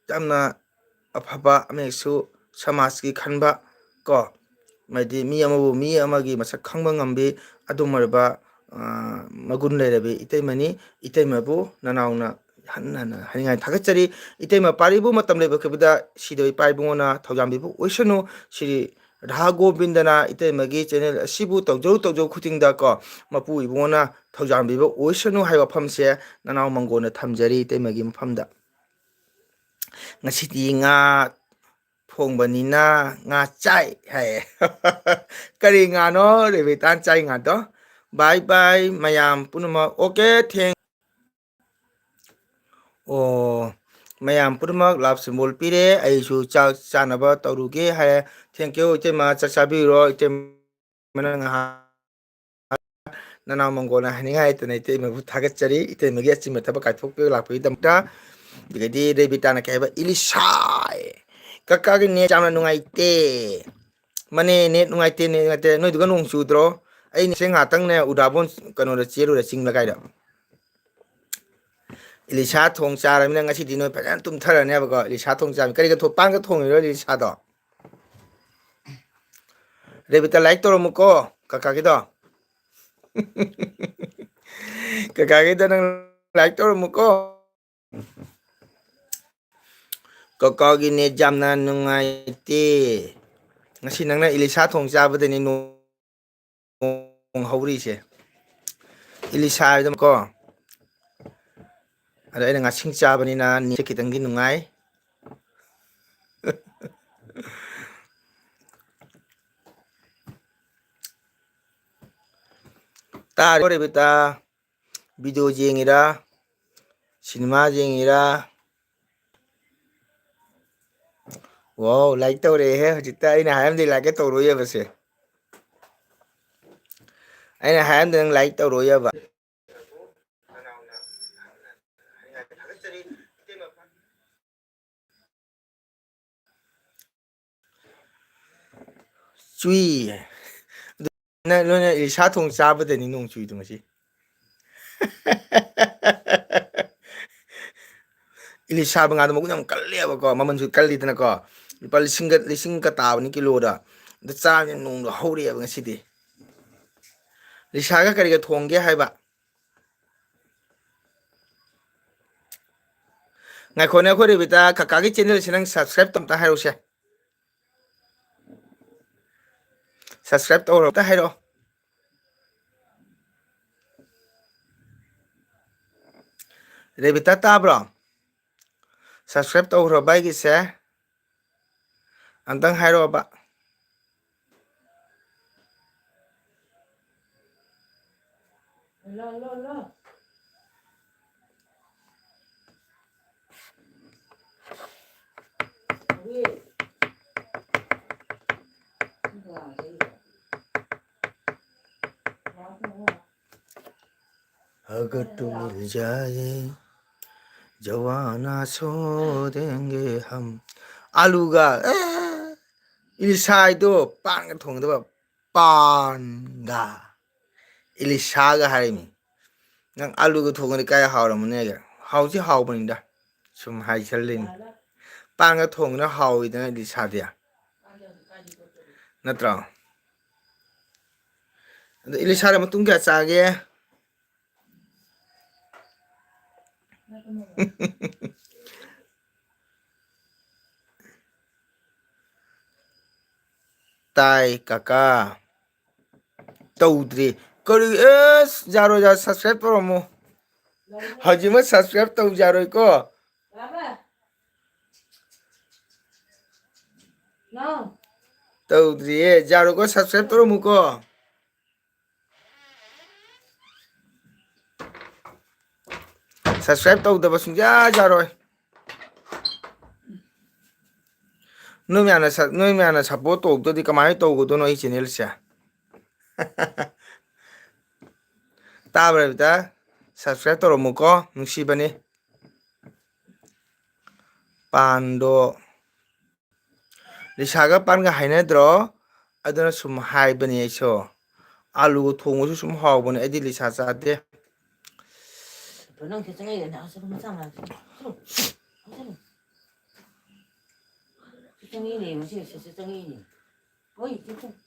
ꯌꯥꯝꯅ ꯑꯐꯕ ꯑꯃꯁꯨ ꯁꯃꯥꯖꯀꯤ ꯈꯟꯕ ꯀꯣ, ꯍꯥꯏꯗꯤ ꯃꯤ ꯑꯃꯕꯨ, ꯃꯤ ꯑꯃꯒꯤ ꯃꯁꯛ ꯈꯪꯕ ꯉꯝꯕꯤ, ꯑꯗꯨꯝ ꯑꯣꯏꯔꯕ, ꯑ, ꯃꯒꯨꯟ ꯂꯩꯔꯕꯤ ꯏꯇꯩꯃꯅꯤ꯫ ꯏꯇꯩꯃꯕꯨ ꯅꯅꯥꯎꯅ ꯍꯟꯅ ꯍꯟꯅ ꯍꯥꯏꯅꯤꯡꯉꯥꯏ ꯊꯥꯒꯠꯆꯔꯤ꯫ ꯏꯇꯩꯃ ꯄꯥꯔꯤꯕꯨ ꯃꯇꯝ ꯂꯩꯕ ꯈꯨꯕꯗ ꯁꯤꯗꯕ ꯏꯄꯥ ꯏꯕꯨꯡꯉꯣꯅ ꯊꯧꯖꯥꯟꯕꯤꯕ ꯑꯣꯏꯁꯅꯨ꯫ ꯁ꯭ꯔꯤ ꯔꯥꯙꯥ ꯒꯣꯕꯤꯟꯗꯅ ꯏꯇꯩꯃꯒꯤ ꯆꯦꯅꯦꯜ ꯑꯁꯤꯕꯨ ꯇꯧꯖꯧ ꯇꯧꯖꯧ ꯈꯨꯗꯤꯡꯗ ꯀꯣ, ꯃꯄꯨ ꯏꯕꯨꯡꯉꯣꯅ ꯊꯧꯖꯥꯟꯕꯤꯕ ꯑꯣꯏꯁꯅꯨ ꯍꯥꯏꯕ ꯋꯥꯐꯝꯁꯦ ꯅꯅꯥꯎ ꯃꯪꯒꯣꯟꯅ ꯊꯝꯖꯔꯤ ꯏꯇꯩꯃꯒꯤ ꯃꯐꯝꯗ꯫ ꯉꯁꯤꯗꯤ ꯉꯥ ꯊꯣꯡꯕꯅꯤꯅ ꯉꯥ ꯆꯥꯏ ꯍꯥꯏꯌꯦ꯫ ꯀꯔꯤ ꯉꯥꯅꯣ ꯔꯦꯕꯤꯇꯥꯅ ꯆꯥꯏ ꯉꯥꯗꯣ? ꯕꯥꯏ ꯕꯥꯏ ꯃꯌꯥꯝ ꯄꯨꯝꯅꯃꯛ꯫ ꯑꯣꯀꯦ, ꯊꯦꯡ ꯑꯣ, ꯃꯌꯥꯝ ꯄꯨꯝꯅꯃꯛ ꯂꯥꯞ ꯁꯤꯝꯕꯣꯜ ꯄꯤꯔꯦ꯫ ꯑꯩꯁꯨ ꯆꯥꯛ ꯆꯥꯅꯕ ꯇꯧꯔꯨꯒꯦ ꯍꯥꯏꯔꯦ꯫ ꯊꯦꯡꯀ꯭ꯌꯨ ꯏꯇꯩꯃ, ꯆꯥꯛ ꯆꯥꯕꯤꯔꯣ꯫ ꯏꯇꯩꯃꯅ ꯉꯥꯏꯍꯥꯛ ꯅꯅꯥꯎ ꯃꯪꯒꯣꯜꯅ ꯍꯥꯏꯅꯤꯡꯉꯥꯏ ꯂꯩꯇꯅ ꯏꯇꯩꯃꯕꯨ ꯊꯥꯒꯠꯆꯔꯤ꯫ ꯏꯇꯩꯃꯒꯤ ꯑꯆꯤꯟꯕ ꯊꯕꯛ ꯀꯥꯏꯊꯣꯛꯄꯤꯕ ꯂꯥꯛꯄꯒꯤꯗꯃꯛꯇ꯫ ꯑꯗꯒꯤꯗꯤ ꯔꯦꯕꯤꯇꯥꯅ ꯀꯩ ꯍꯥꯏꯕ? ꯏꯂꯤꯁꯥ꯫ ꯀꯀꯥꯒꯤ ꯅꯦꯠ ꯌꯥꯝꯅ ꯅꯨꯡꯉꯥꯏꯇꯦ꯫ ꯃꯅꯦ, ꯅꯦꯠ ꯅꯨꯡꯉꯥꯏꯇꯦ, ꯅꯦꯠ ꯅꯨꯡꯉꯥꯏꯇꯦ꯫ ꯅꯣꯏꯗꯨꯒ ꯅꯣꯡ ꯆꯨꯗ꯭ꯔꯣ? ꯑꯩ ꯉꯁꯤ ꯉꯥꯏꯍꯥꯛꯇꯪꯅꯦ ꯎꯗꯥꯕꯣꯟ ꯀꯩꯅꯣꯗ ꯆꯦꯜꯂꯨꯔꯦ, ꯆꯤꯡ ꯂꯩꯀꯥꯏꯗ꯫ ꯏꯂꯤꯁꯥ ꯊꯣꯡ ꯆꯥꯔꯕꯅꯤꯅ ꯉꯁꯤꯗꯤ ꯅꯣꯏ ꯐꯖꯅ ꯇꯨꯝꯊꯔꯅꯦꯕꯀꯣ꯫ ꯏꯂꯤꯁꯥ ꯊꯣꯡ ꯆꯥꯕꯅꯤ꯫ ꯀꯔꯤꯒ ꯊꯣ-, ꯄꯥꯟꯒ ꯊꯣꯡꯉꯤꯔꯣ ꯏꯂꯤꯁꯥꯗꯣ? ꯔꯦꯕꯤꯇꯥ, ꯂꯥꯏꯛ ꯇꯧꯔꯝꯃꯨꯀꯣ, ꯀꯀꯥꯒꯤꯗꯣ꯫ ꯀꯀꯥꯒꯤꯗꯣ ꯅꯪ ꯂꯥꯏꯛ ꯇꯧꯔꯝꯃꯨꯀꯣ꯫ ꯀꯀꯥꯒꯤ ꯅꯦꯠ ꯌꯥꯝꯅ ꯅꯨꯡꯉꯥꯏꯇꯦ꯫ ꯉꯁꯤ ꯅꯪꯅ ꯏꯂꯤꯁꯥ ꯊꯣꯡ ꯆꯥꯕꯗꯅꯤ ꯅꯣꯡ ꯍꯧꯔꯤꯁꯦ꯫ ꯏꯂꯤꯁꯥ ꯍꯥꯏꯕꯗꯀꯣ꯫ ꯑꯗꯣ ꯑꯩꯅ ꯉꯥꯁꯤꯡ ꯆꯥꯕꯅꯤꯅ ꯅꯦꯠꯁꯦ ꯈꯤꯇꯪꯗꯤ ꯅꯨꯡꯉꯥꯏ꯫ ꯇꯥꯔꯤꯕꯣ ꯔꯦꯕꯤꯇꯥ? ꯚꯤꯗꯤꯑꯣ ꯌꯦꯡꯉꯤꯔꯥ? ꯁꯤꯅꯦꯃꯥ ꯌꯦꯡꯉꯤꯔꯥ? ꯋꯥꯎ, ꯂꯥꯏꯛ ꯇꯧꯔꯛꯑꯦꯍꯦ꯫ ꯍꯧꯖꯤꯛꯇ ꯑꯩꯅ ꯍꯥꯏꯔꯝꯗꯤ ꯂꯥꯏꯛꯀ ꯇꯧꯔꯣꯏꯌꯦꯕꯁꯦ꯫ ꯑꯩꯅ ꯍꯥꯏꯔꯝꯗꯤ ꯅꯪ ꯂꯥꯏꯛ ꯇꯧꯔꯣꯏꯌꯦꯕ꯫ ꯆꯨꯏ꯫ ꯑꯗꯨ ꯅ-, ꯅꯣꯏꯅ ꯏꯂꯤꯁꯥ ꯊꯣꯡ ꯆꯥꯕꯗꯅꯤ ꯅꯣꯡ ꯆꯨꯏꯗꯣ ꯉꯁꯤ꯫ ꯏꯂꯤꯁꯥ ꯉꯥꯗꯣ ꯃꯒꯨꯟ ꯌꯥꯝ ꯀꯜꯂꯦꯕꯀꯣ, ꯃꯃꯜꯁꯨ ꯀꯜꯂꯤꯗꯅꯀꯣ꯫ ꯂꯨꯄꯥ ꯂꯤꯁꯤꯡꯒ, ꯂꯤꯁꯤꯡꯒ ꯇꯥꯕꯅꯤ ꯀꯤꯂꯣꯗ꯫ ꯑꯗ ꯆꯥꯕꯅꯤꯅ ꯅꯣꯡꯗꯣ ꯍꯧꯔꯛꯑꯦꯕ ꯉꯁꯤꯗꯤ꯫ ꯏꯂꯤꯁꯥꯒ ꯀꯔꯤꯒ ꯊꯣꯡꯒꯦ ꯍꯥꯏꯕ? ꯉꯥꯏꯈꯣꯅꯦ, ꯑꯩꯈꯣꯏ ꯔꯦꯕꯤꯇꯥ, ꯀꯀꯥꯒꯤ channel ꯁꯦ ꯅꯪ subscribe ꯇꯧ ꯑꯝꯇ ꯍꯥꯏꯔꯛꯎꯁꯦ꯫ Subscribe ꯇꯧꯔꯣ, ꯑꯝꯇ ꯍꯥꯏꯔꯛꯑꯣ꯫ ꯔꯦꯕꯤꯇꯥ, ꯇꯥꯕ꯭ꯔꯣ? Subscribe ꯇꯧꯈ꯭ꯔꯕ ꯑꯩꯒꯤꯁꯦ? ꯑꯝꯇꯪ ꯍꯥꯏꯔꯛꯑꯣꯕ꯫ अगर तू मिल जाए, जवाना छोड़ेंगे हम। ꯑꯂꯨꯒ, ꯑꯦ, ꯏꯂꯤꯁꯥ ꯍꯥꯏꯗꯣ ꯄꯥꯟꯒ ꯊꯣꯡꯒꯗꯕ, ꯄꯥꯟꯒ꯫ ꯏꯂꯤꯁꯥꯒ ꯍꯥꯏꯔꯤꯃꯤ꯫ ꯅꯪ ꯑꯂꯨꯒ ꯊꯣꯡꯉꯗꯤ ꯀꯥꯏ ꯍꯥꯎꯔꯝꯃꯅꯦꯒ? ꯍꯥꯎꯗꯤ ꯍꯥꯎꯕꯅꯤꯗ꯫ ꯁꯨꯝ ꯍꯥꯏꯖꯜꯂꯤꯅꯤ꯫ ꯄꯥꯟꯒ ꯊꯣꯡꯕꯅ ꯍꯥꯎꯋꯤꯗꯅ ꯏꯂꯤꯁꯥꯗꯤ꯫ ꯅꯠꯇ꯭ꯔꯣ? ꯑꯗꯣ ꯏꯂꯤꯁꯥꯗ ꯃꯇꯨꯡ ꯀꯌꯥ ꯆꯥꯒꯦ? ꯇꯥꯏ, ꯀꯀꯥ꯫ ꯇꯧꯗ꯭ꯔꯤ꯫ ꯀꯔꯤ? ꯑꯦꯁ, ꯌꯥꯔꯣꯏ, ꯌꯥꯔꯣꯏ, subscribe ꯇꯧꯔꯝꯃꯣ꯫ ꯍꯧꯖꯤꯛꯃꯛ subscribe ꯇꯧ ꯌꯥꯔꯣꯏꯀꯣ꯫ ꯇꯧꯗ꯭ꯔꯤꯌꯦ, ꯌꯥꯔꯣꯏꯀꯣ, subscribe ꯇꯧꯔꯝꯃꯨꯀꯣ꯫ Subscribe ꯇꯧꯗꯕ ꯁꯨꯡꯌꯥ ꯌꯥꯔꯣꯏ꯫ ꯅꯣꯏ ꯃꯌꯥꯝꯅ ꯁ-, ꯅꯣꯏ ꯃꯌꯥꯝꯅ support ꯇꯧꯗ꯭ꯔꯗꯤ ꯀꯃꯥꯏꯅ ꯇꯧꯒꯗꯣꯏꯅꯣ ꯑꯩ channel ꯁꯦ? ꯇꯥꯕ꯭ꯔꯥ, ꯕꯤꯇꯥ? Subscribe ꯇꯧꯔꯝꯃꯨꯀꯣ, ꯅꯨꯡꯁꯤꯕꯅꯤ꯫ ꯄꯥꯟꯗꯣ ꯂꯤꯁꯥꯒ ꯄꯥꯟꯒ ꯍꯥꯏꯅꯗ꯭ꯔꯣ? ꯑꯗꯨꯅ ꯁꯨꯝ ꯍꯥꯏꯕꯅꯤ ꯑꯩꯁꯨ꯫ ꯑꯥꯂꯨꯒ ꯊꯣꯡꯕꯁꯨ ꯁꯨꯝ ꯍꯥꯎꯕꯅꯦ, ꯑꯩꯗꯤ ꯂꯤꯁꯥ ꯆꯥꯗꯦ꯫ ꯅꯪ ꯁꯤ ꯆꯪꯉꯛꯏꯗꯅ, ꯑꯁ, ꯃꯆꯥ ꯃꯆꯥ꯫ ꯆꯪꯉꯛꯏꯅꯦ, ꯃꯁꯤ ꯁꯤꯁꯨ ꯆꯪꯉꯛꯏꯅꯦ꯫ ꯍꯣꯏ, ꯏꯆꯦ, ꯆꯪ-,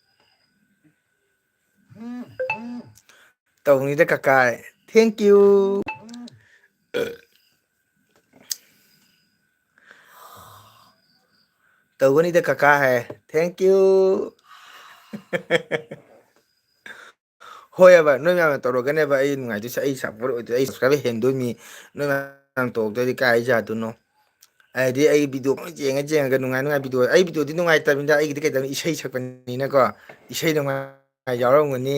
ꯇꯧꯅꯤꯗ ꯀꯀꯥꯏ꯫ Thank you꯫ ꯇꯧꯒꯅꯤꯗ ꯀꯀꯥ ꯍꯥꯏ꯫ Thank you꯫ ꯍꯣꯏꯑꯕ, ꯅꯣꯏ ꯃꯌꯥꯝꯅ ꯇꯧꯔꯒꯅꯦꯕ ꯑꯩ ꯅꯨꯡꯉꯥꯏꯗꯣꯏꯁꯦ, ꯑꯩ ꯁꯞꯄꯣꯔꯠ ꯑꯣꯏꯗꯣꯏ, ꯑꯩ ꯁꯕꯁꯀ꯭ꯔꯥꯏꯕꯔ ꯍꯦꯟꯗꯣꯏꯅꯤ꯫ ꯅꯣꯏ ꯃꯌꯥꯝ ꯇꯧꯔꯛꯇ꯭ꯔꯗꯤ ꯀꯥꯏ ꯌꯥꯗꯣꯏꯅꯣ? ꯍꯥꯏꯗꯤ ꯑꯩ ꯚꯤꯗꯤꯑꯣ ꯂꯣꯏ ꯌꯦꯡꯉ ꯌꯦꯡꯉꯒ ꯅꯨꯡꯉꯥꯏ ꯅꯨꯡꯉꯥꯏ ꯚꯤꯗꯤꯑꯣ, ꯑꯩ ꯚꯤꯗꯤꯑꯣꯗꯤ ꯅꯨꯡꯉꯥꯏꯇꯕꯅꯤꯗ, ꯑꯩꯒꯤꯗꯤ ꯀꯩꯗꯧꯅꯤ, ꯏꯁꯩ ꯁꯛꯄꯅꯤꯅꯀꯣ, ꯏꯁꯩ ꯅꯨꯡꯉꯥꯏ ꯌꯥꯎꯔꯝꯒꯅꯤ,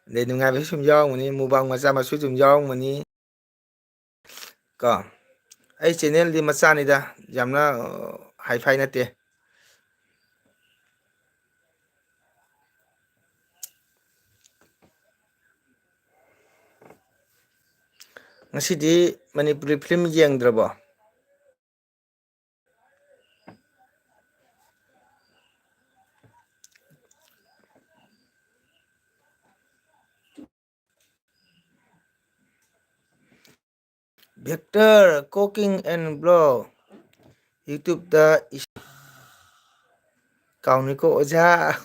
ꯑꯗꯩ ꯅꯨꯡꯉꯥꯏꯕꯁꯨ ꯁꯨꯝ ꯌꯥꯎꯔꯝꯒꯅꯤ, ꯃꯨꯛꯕꯥꯡ ꯃꯆꯥ ꯃꯁꯨ ꯁꯨꯝ ꯌꯥꯎꯔꯝꯒꯅꯤ꯫ ꯀꯣ, ꯑꯩ ꯆꯦꯅꯦꯜꯗꯤ ꯃꯆꯥꯅꯤꯗ, ꯌꯥꯝꯅ ꯍꯥꯏ ꯐꯥꯏ ꯅꯠꯇꯦ꯫ ꯉꯁꯤꯗꯤ ꯃꯅꯤꯄꯨꯔꯤ ꯐꯤꯂꯝ ꯌꯦꯡꯗ꯭ꯔꯕꯣ? Vector cooking and vlog YouTube-ꯇ ꯏꯁ-, ꯀꯥꯎꯅꯤꯀꯣ ꯑꯣꯖꯥ꯫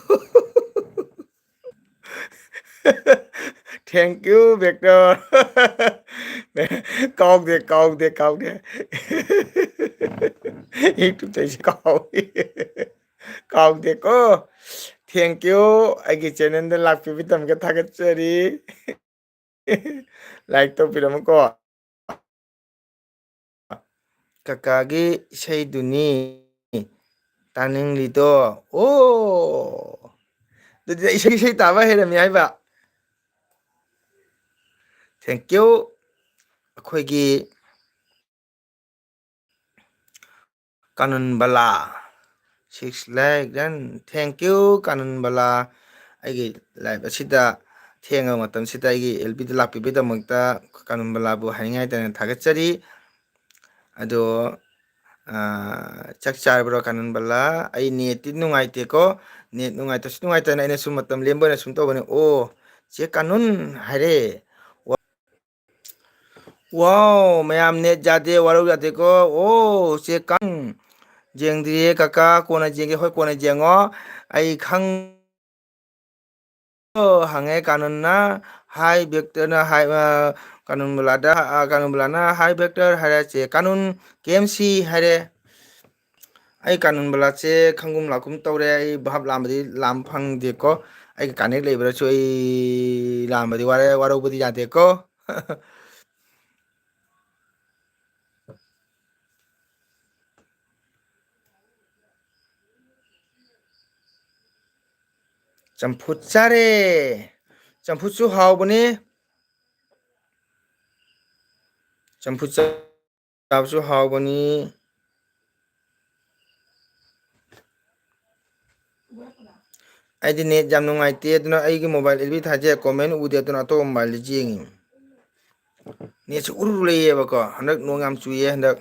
Thank you, Vector꯫ ꯀꯥꯎꯗꯦ, ꯀꯥꯎꯗꯦ, ꯀꯥꯎꯗꯦ꯫ YouTube-ꯇ ꯑꯩꯁꯦ ꯀꯥꯎꯏ꯫ ꯀꯥꯎꯗꯦꯀꯣ꯫ Thank you꯫ ꯑꯩꯒꯤ ꯆꯦꯅꯦꯜꯗ ꯂꯥꯛꯄꯤꯕꯒꯤꯗꯃꯛꯇ ꯊꯥꯒꯠꯆꯔꯤ꯫ Like ꯇꯧꯕꯤꯔꯝꯃꯨꯀꯣ꯫ ꯀꯀꯥꯒꯤ ꯏꯁꯩꯗꯨꯅꯤ ꯇꯥꯅꯤꯡꯂꯤꯗꯣ꯫ ꯑꯣ, ꯑꯗꯨꯗꯤ ꯏꯁꯩ, ꯏꯁꯩ ꯇꯥꯕ ꯍꯩꯔꯝꯃꯤ ꯍꯥꯏꯕ꯫ Thank you꯫ ꯑꯩꯈꯣꯏꯒꯤ ꯀꯥꯅꯨꯟꯕꯂꯥ, six like, then thank you, ꯀꯥꯅꯨꯟꯕꯂꯥ꯫ ꯑꯩꯒꯤ live ꯑꯁꯤꯗ ꯊꯦꯡꯉꯕ ꯃꯇꯝꯁꯤꯗ ꯑꯩꯒꯤ L P-ꯗ ꯂꯥꯛꯄꯤꯕꯒꯤꯗꯃꯛꯇ ꯀꯥꯅꯨꯟꯕꯂꯥꯕꯨ ꯍꯥꯏꯅꯤꯡꯉꯥꯏ ꯂꯩꯇꯅ ꯊꯥꯒꯠꯆꯔꯤ꯫ ꯑꯗꯣ, ꯑꯥ, ꯆꯥꯛ ꯆꯥꯔꯕ꯭ꯔꯣ, ꯀꯥꯅꯨꯟꯕꯂꯥ? ꯑꯩ net-ꯇꯤ ꯅꯨꯡꯉꯥꯏꯇꯦꯀꯣ꯫ Net ꯅꯨꯡꯉꯥꯏꯇꯁꯨ ꯅꯨꯡꯉꯥꯏꯇꯅ ꯑꯩꯅ ꯁꯨꯝ ꯃꯇꯝ ꯂꯦꯟꯕ ꯑꯣꯏꯅ ꯁꯨꯝ ꯇꯧꯕꯅꯤ꯫ ꯑꯣ, ꯆꯦ ꯀꯥꯅꯨꯟ ꯍꯥꯏꯔꯦ꯫ ꯋꯥ-, wow, ꯃꯌꯥꯝ net ꯌꯥꯗꯦ, ꯋꯥꯔꯧ ꯌꯥꯗꯦꯀꯣ꯫ ꯑꯣ, ꯆꯦ ꯀꯥꯅꯨꯟ, ꯌꯦꯡꯗ꯭ꯔꯤꯌꯦ ꯀꯀꯥ, ꯀꯣꯟꯅ ꯌꯦꯡꯒꯦ꯫ ꯍꯣꯏ, ꯀꯣꯟꯅ ꯌꯦꯡꯉꯣ꯫ ꯑꯩ ꯈꯪ-, ꯑꯣ, ꯍꯪꯉꯦ ꯀꯥꯅꯨꯟꯅ꯫ Hi, Vector-ꯅ ꯍꯥꯏ, ꯑ, ꯀꯥꯅꯨꯟꯕꯂꯥꯗ, ꯑ, ꯀꯥꯅꯨꯟꯕꯂꯥꯅ, "Hi, Vector" ꯍꯥꯏꯔꯦ꯫ ꯆꯦ ꯀꯥꯅꯨꯟ, "K M C" ꯍꯥꯏꯔꯦ꯫ ꯑꯩ ꯀꯥꯅꯨꯟ ꯕꯂꯥꯁꯦ ꯈꯪꯒꯨꯝ ꯂꯥꯛꯀꯨꯝ ꯇꯧꯔꯦ꯫ ꯑꯩ ꯚꯥꯞ ꯂꯥꯝꯕꯗꯤ ꯂꯥꯝ ꯐꯪꯗꯦꯀꯣ꯫ ꯑꯩꯒ ꯀꯅꯦꯛ ꯂꯩꯕꯗꯁꯨ ꯑꯩ ꯂꯥꯝꯕꯗꯤ ꯋꯥꯔꯦ, ꯋꯥꯔꯧꯕꯗꯤ ꯌꯥꯗꯦꯀꯣ꯫ ꯆꯝꯐꯨꯠ ꯆꯥꯔꯦ꯫ ꯆꯝꯐꯨꯠꯁꯨ ꯍꯥꯎꯕꯅꯤ꯫ ꯆꯝꯐꯨꯠ ꯆꯥꯕꯁꯨ ꯍꯥꯎꯕꯅꯤ꯫ ꯑꯩꯗꯤ ꯅꯦꯠ ꯌꯥꯝ ꯅꯨꯡꯉꯥꯏꯇꯦ, ꯑꯗꯨꯅ ꯑꯩꯒꯤ ꯃꯣꯕꯥꯏꯜ ꯑꯦꯜ ꯕꯤ ꯊꯥꯖꯩ, ꯀꯣꯃꯦꯟ ꯎꯗꯦ, ꯑꯗꯨꯅ ꯑꯇꯣꯞꯄ ꯃꯣꯕꯥꯏꯜꯗ ꯌꯦꯡꯉꯤ꯫ ꯅꯦꯠꯁꯦ ꯎꯔꯨ ꯂꯩꯌꯦꯕꯀꯣ, ꯍꯟꯗꯛ ꯅꯣꯡ ꯌꯥꯝ ꯆꯨꯏꯌꯦ ꯍꯟꯗꯛ꯫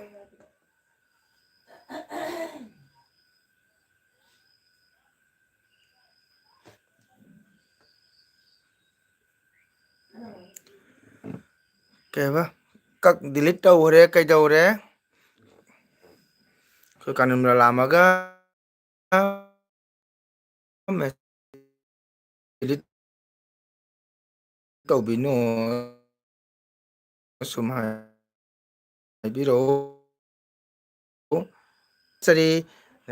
ꯀꯩꯕ? ꯀꯛ ꯗꯤꯂꯤꯠ ꯇꯧꯈ꯭ꯔꯦ, ꯀꯩꯗꯧꯔꯦ? ꯑꯩꯈꯣꯏ ꯀꯥꯅꯨꯟ ꯕꯂꯥ ꯂꯥꯝꯃꯒ ꯗꯤꯂꯤꯠ ꯇꯧꯕꯤꯅꯨ꯫ ꯁꯨꯝ ꯍꯥꯏ-, ꯍꯥꯏꯕꯤꯔꯛꯎ꯫ ꯁꯔꯤ,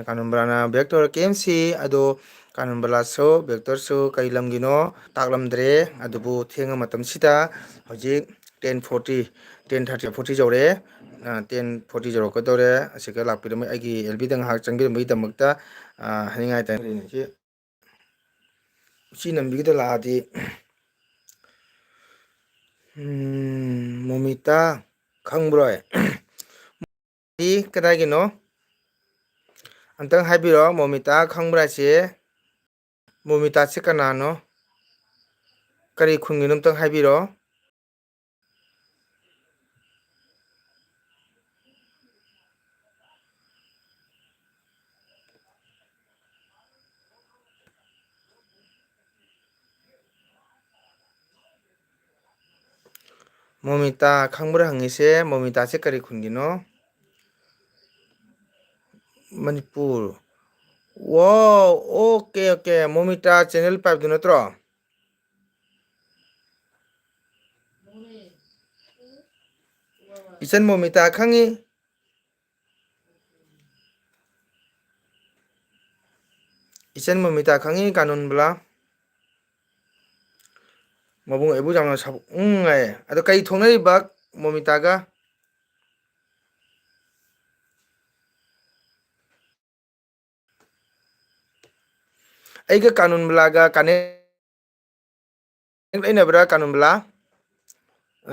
ꯀꯥꯅꯨꯟ ꯕꯂꯥꯅ ꯕꯦꯛ ꯇꯧꯔꯛꯀꯦ ꯑꯦꯝ ꯁꯤ, ꯑꯗꯣ ꯀꯥꯅꯨꯟ ꯕꯂꯥꯁꯨ ꯕꯦꯛꯇꯔꯁꯨ ꯀꯩ ꯂꯝꯒꯤꯅꯣ ꯇꯥꯛꯂꯝꯗ꯭ꯔꯦ꯫ ꯑꯗꯨꯕꯨ ꯊꯦꯡꯉ ꯃꯇꯝꯁꯤꯗ ꯍꯧꯖꯤꯛ ten forty, ten thirty, forty ꯌꯧꯔꯛꯑꯦ꯫ ꯑ, ten forty ꯌꯧꯔꯛꯀꯗꯧꯔꯦ꯫ ꯑꯁꯤꯒ ꯂꯥꯛꯄꯤꯔꯝꯃꯦ꯫ ꯑꯩꯒꯤ ꯑꯦꯜ ꯕꯤꯗ ꯉꯥꯏꯍꯥꯛ ꯆꯪꯕꯤꯔꯝꯕꯒꯤꯗꯃꯛꯇ, ꯑ, ꯍꯥꯏꯅꯤꯡꯉꯥꯏ ꯇꯥꯏ꯫ ꯎꯆꯤ ꯅꯝꯕꯤꯒꯤꯗ ꯂꯥꯛꯑꯗꯤ, ꯎꯝ, ꯃꯣꯃꯤꯇꯥ ꯈꯪꯕ꯭ꯔꯣ? ꯀꯗꯥꯏꯒꯤꯅꯣ? ꯑꯝꯇꯪ ꯍꯥꯏꯕꯤꯔꯣ, ꯃꯣꯃꯤꯇꯥ ꯈꯪꯕ꯭ꯔꯥ ꯁꯤ? ꯃꯣꯃꯤꯇꯥꯁꯤ ꯀꯅꯥꯅꯣ? ꯀꯔꯤ ꯈꯨꯟꯒꯤꯅꯣ? ꯑꯝꯇꯪ ꯍꯥꯏꯕꯤꯔꯣ꯫ ꯃꯣꯃꯤꯇꯥ ꯈꯪꯕ꯭ꯔꯥ ꯍꯪꯉꯤꯁꯦ? ꯃꯣꯃꯤꯇꯥꯁꯦ ꯀꯔꯤ ꯈꯨꯟꯒꯤꯅꯣ? ꯃꯅꯤꯄꯨꯔ꯫ ꯋꯥꯎ, ꯑꯣꯀꯦ, ꯑꯣꯀꯦ꯫ ꯃꯣꯃꯤꯇꯥ ꯆꯦꯅꯦꯜ ꯄꯥꯏꯕꯗꯨ ꯅꯠꯇ꯭ꯔꯣ? ꯏꯆꯟ ꯃꯣꯃꯤꯇꯥ ꯈꯪꯉꯤ? ꯏꯆꯟ ꯃꯣꯃꯤꯇꯥ ꯈꯪꯉꯤ, ꯀꯥꯅꯨꯟ ꯕꯂꯥ꯫ ꯃꯕꯨꯡ ꯑꯩꯕꯨ ꯌꯥꯝꯅ ꯁꯥꯎ-, ꯎꯝ ꯍꯥꯏꯌꯦ꯫ ꯑꯗꯣ ꯀꯩ ꯊꯣꯛꯅꯔꯤꯕ ꯃꯣꯃꯤꯇꯥꯒ? ꯑꯩꯒ ꯀꯥꯅꯨꯟ ꯕꯂꯥꯒ ꯀꯅꯦꯛ ꯂꯩꯅꯕ꯭ꯔꯥ, ꯀꯥꯅꯨꯟ ꯕꯂꯥ?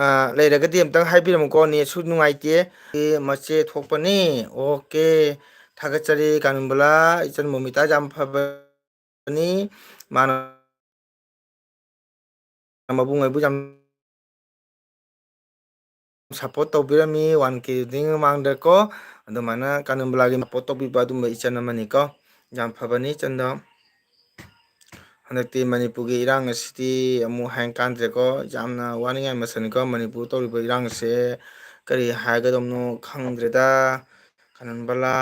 ꯑ, ꯂꯩꯔꯒꯗꯤ ꯑꯝꯇꯪ ꯍꯥꯏꯕꯤꯔꯝꯃꯨꯀꯣ, ꯅꯦꯠꯁꯨ ꯅꯨꯡꯉꯥꯏꯇꯦ꯫ ꯑꯦ, ꯃꯆꯦ ꯊꯣꯛꯄꯅꯤ꯫ ꯑꯣꯀꯦ, ꯊꯥꯒꯠꯆꯔꯤ ꯀꯥꯅꯨꯟ ꯕꯂꯥ, ꯏꯆꯟ ꯃꯣꯃꯤꯇꯥ ꯌꯥꯝ ꯐꯕꯅꯤ꯫ ꯃꯥꯅ ꯃꯕꯨꯡ ꯑꯣꯏꯕꯨ ꯌꯥꯝ ꯁꯞꯄꯣꯔꯠ ꯇꯧꯕꯤꯔꯝꯃꯤ ꯋꯥꯟ ꯀꯦ ꯃꯃꯥꯡꯗꯀꯣ꯫ ꯑꯗꯨꯃꯥꯏꯅ ꯀꯥꯅꯨꯟ ꯕꯂꯥꯒꯤ ꯁꯞꯄꯣꯔꯠ ꯇꯧꯕꯤꯕ ꯑꯗꯨꯝꯕ ꯏꯆꯟ ꯑꯃꯅꯤꯀꯣ꯫ ꯌꯥꯝ ꯐꯕꯅꯤ ꯏꯆꯟꯗꯣ꯫ ꯍꯟꯗꯛꯇꯤ ꯃꯅꯤꯄꯨꯔꯒꯤ ꯏꯔꯥꯡ ꯑꯁꯤꯗꯤ ꯑꯃꯨꯛ ꯍꯥꯏ ꯀꯥꯟꯗ꯭ꯔꯦꯀꯣ, ꯌꯥꯝꯅ ꯋꯥꯅꯤꯡꯉꯥꯏ ꯃꯁꯛꯅꯤꯀꯣ꯫ ꯃꯅꯤꯄꯨꯔ ꯇꯧꯔꯤꯕ ꯏꯔꯥꯡꯁꯦ ꯀꯔꯤ ꯍꯥꯏꯒꯗꯕꯅꯣ ꯈꯪꯗ꯭ꯔꯦꯗ꯫ ꯀꯥꯅꯨꯟ ꯕꯂꯥ,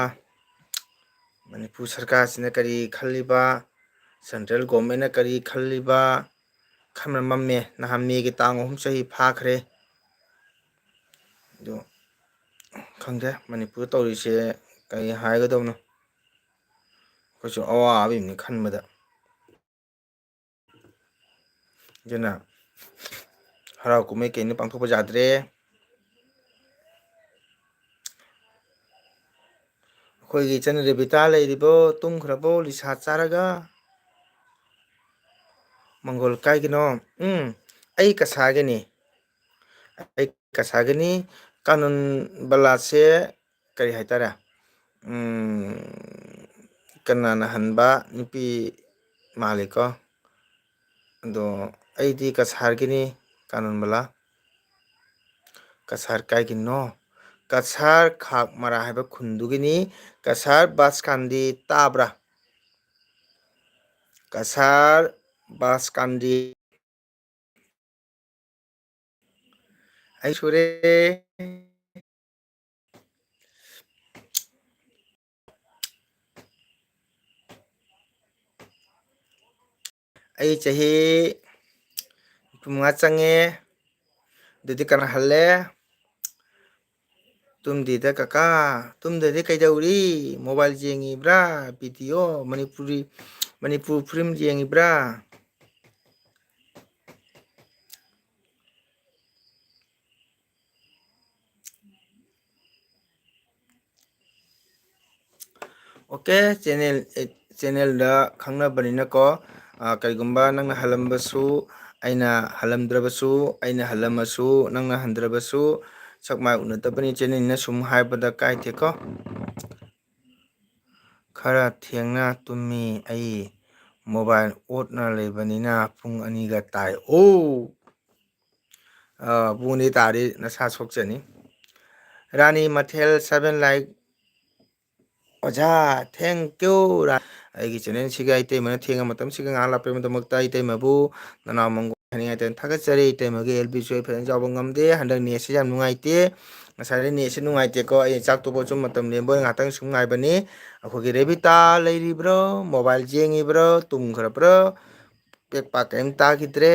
ꯃꯅꯤꯄꯨꯔ ꯁꯔꯀꯥꯔꯁꯤꯅ ꯀꯔꯤ ꯈꯜꯂꯤꯕ, ꯁꯦꯟꯇ꯭ꯔꯦꯜ ꯒꯣꯔꯃꯦꯟꯅ ꯀꯔꯤ ꯈꯜꯂꯤꯕ, ꯈꯟꯕꯅ ꯃꯝꯃꯦ꯫ ꯅꯍꯥꯟ ꯃꯦꯒꯤ ꯇꯥꯡ ꯑꯍꯨꯝ ꯆꯍꯤ ꯐꯥꯈ꯭ꯔꯦ꯫ ꯑꯗꯨ ꯈꯪꯗꯦ, ꯃꯅꯤꯄꯨꯔꯗ ꯇꯧꯔꯤꯁꯦ ꯀꯔꯤ ꯍꯥꯏꯒꯗꯕꯅꯣ, ꯑꯩꯈꯣꯏꯁꯨ ꯑꯋꯥꯕ ꯑꯃꯅꯤ ꯈꯟꯕꯗ꯫ ꯑꯗꯨꯅ ꯍꯔꯥꯎ ꯀꯨꯝꯍꯩ ꯀꯩꯅꯣ ꯄꯥꯡꯊꯣꯛꯄ ꯌꯥꯗ꯭ꯔꯦ꯫ ꯑꯩꯈꯣꯏꯒꯤ ꯏꯆꯟ ꯔꯦꯕꯤꯇꯥ ꯂꯩꯔꯤꯕꯣ? ꯇꯨꯝꯈ꯭ꯔꯕꯣ? ꯂꯤꯁꯥ ꯆꯥꯔꯒ? ꯃꯪꯒꯣꯜ ꯀꯥꯏꯒꯤꯅꯣ? ꯎꯝ, ꯑꯩ ꯀꯁꯥꯒꯤꯅꯤ꯫ ꯑꯩ ꯀꯁꯥꯒꯤꯅꯤ꯫ ꯀꯥꯅꯨꯟ ꯕꯂꯥꯁꯦ ꯀꯔꯤ ꯍꯥꯏꯇꯥꯔꯦ? ꯎꯝ, ꯀꯅꯥꯅ ꯍꯟꯕ ꯅꯨꯄꯤ ꯃꯥꯜꯂꯤꯀꯣ? ꯑꯗꯣ ꯑꯩꯗꯤ ꯀꯁꯥꯔꯒꯤꯅꯤ, ꯀꯥꯅꯨꯟ ꯕꯂꯥ꯫ ꯀꯁꯥꯔ ꯀꯥꯏꯒꯤꯅꯣ? ꯀꯁꯥꯔ ꯈꯥꯛ ꯃꯔꯥ ꯍꯥꯏꯕ ꯈꯨꯟꯗꯨꯒꯤꯅꯤ꯫ ꯀꯁꯥꯔ ꯕꯥꯁꯀꯥꯟꯗꯤ ꯇꯥꯕ꯭ꯔꯥ? ꯀꯁꯥꯔ ꯕꯥꯁꯀꯥꯟꯗꯤ꯫ ꯑꯩ ꯁꯨꯔꯦ꯫ ꯑꯩ ꯆꯍꯤ ꯅꯤꯐꯨ ꯃꯉꯥ ꯆꯪꯉꯦ꯫ ꯑꯗꯨꯗꯤ ꯀꯅꯥ ꯍꯜꯂꯦ? ꯇꯨꯝꯗꯦꯗ ꯀꯀꯥ, ꯇꯨꯝꯗꯗꯤ ꯀꯩꯗꯧꯔꯤ? ꯃꯣꯕꯥꯏꯜ ꯌꯦꯡꯉꯤꯕ꯭ꯔꯥ? ꯚꯤꯗꯤꯑꯣ ꯃꯅꯤꯄꯨꯔꯤ, ꯃꯅꯤꯄꯨꯔ ꯐꯤꯂꯝ ꯌꯦꯡꯉꯤꯕ꯭ꯔꯥ? ꯑꯣꯀꯦ, ꯆꯦꯅꯦꯜ, ꯑꯦ, ꯆꯦꯅꯦꯜꯗ ꯈꯪꯅꯕꯅꯤꯅꯀꯣ, ꯑ, ꯀꯔꯤꯒꯨꯝꯕ ꯅꯪꯅ ꯍꯜꯂꯝꯕꯁꯨ, ꯑꯩꯅ ꯍꯜꯂꯝꯗ꯭ꯔꯕꯁꯨ, ꯑꯩꯅ ꯍꯜꯂꯝꯃꯁꯨ, ꯅꯪꯅ ꯍꯟꯗ꯭ꯔꯕꯁꯨ, ꯁꯛ ꯃꯥꯏ ꯎꯅꯗꯕꯅꯤ ꯆꯦꯅꯦꯜꯅ ꯁꯨꯝ ꯍꯥꯏꯕꯗ ꯀꯥꯏꯗꯦꯀꯣ꯫ ꯈꯔ ꯊꯦꯡꯅ ꯇꯨꯝꯃꯤ ꯑꯩ, ꯃꯣꯕꯥꯏꯜ ꯑꯣꯠꯅ ꯂꯩꯕꯅꯤꯅ ꯄꯨꯡ ꯑꯅꯤꯒ ꯇꯥꯏ꯫ ꯑꯣ! ꯑ, ꯄꯨꯡ ꯑꯅꯤ ꯇꯥꯔꯗꯤ ꯅꯁꯥ ꯁꯣꯛꯆꯅꯤ꯫ ꯔꯥꯅꯤ ꯃꯊꯦꯜ seven like, ꯑꯣꯖꯥ, thank you꯫ ꯔꯥ-, ꯑꯩꯒꯤ ꯆꯦꯅꯦꯜꯁꯤꯒ ꯏꯇꯩꯃꯅ ꯊꯦꯡꯉ ꯃꯇꯝꯁꯤꯒ ꯉꯥꯏꯍꯥꯛ ꯂꯥꯛꯄꯒꯤꯗꯃꯛꯇ ꯏꯇꯩꯃꯕꯨ ꯅꯅꯥꯎ ꯃꯪꯒꯣꯜ ꯍꯥꯏꯅꯤꯡꯉꯥꯏꯇꯅ ꯊꯥꯒꯠꯆꯔꯤ꯫ ꯏꯇꯩꯃꯒꯤ ꯑꯦꯜ ꯕꯤꯁꯨ ꯑꯩ ꯐꯖꯅ ꯌꯥꯎꯕ ꯉꯝꯗꯦ꯫ ꯍꯟꯗꯛ ꯅꯦꯠꯁꯤ ꯌꯥꯝ ꯅꯨꯡꯉꯥꯏꯇꯦ꯫ ꯉꯁꯥꯏꯗꯩ ꯅꯦꯠꯁꯤ ꯅꯨꯡꯉꯥꯏꯇꯦꯀꯣ꯫ ꯑꯩ ꯆꯥꯛ ꯇꯣꯛꯄ ꯁꯨꯝ ꯃꯇꯝ ꯂꯦꯟꯕ ꯑꯣꯏꯅ ꯉꯥꯛꯇꯪ ꯁꯨꯝ ꯉꯥꯏꯕꯅꯤ꯫ ꯑꯩꯈꯣꯏꯒꯤ ꯔꯦꯕꯤꯇꯥ ꯂꯩꯔꯤꯕ꯭ꯔꯣ? ꯃꯣꯕꯥꯏꯜ ꯌꯦꯡꯉꯤꯕ꯭ꯔꯣ? ꯇꯨꯝꯈ꯭ꯔꯕ꯭ꯔꯣ? ꯄꯦꯛ ꯄꯥꯛ ꯀꯔꯤꯝ ꯇꯥꯈꯤꯗ꯭ꯔꯦ꯫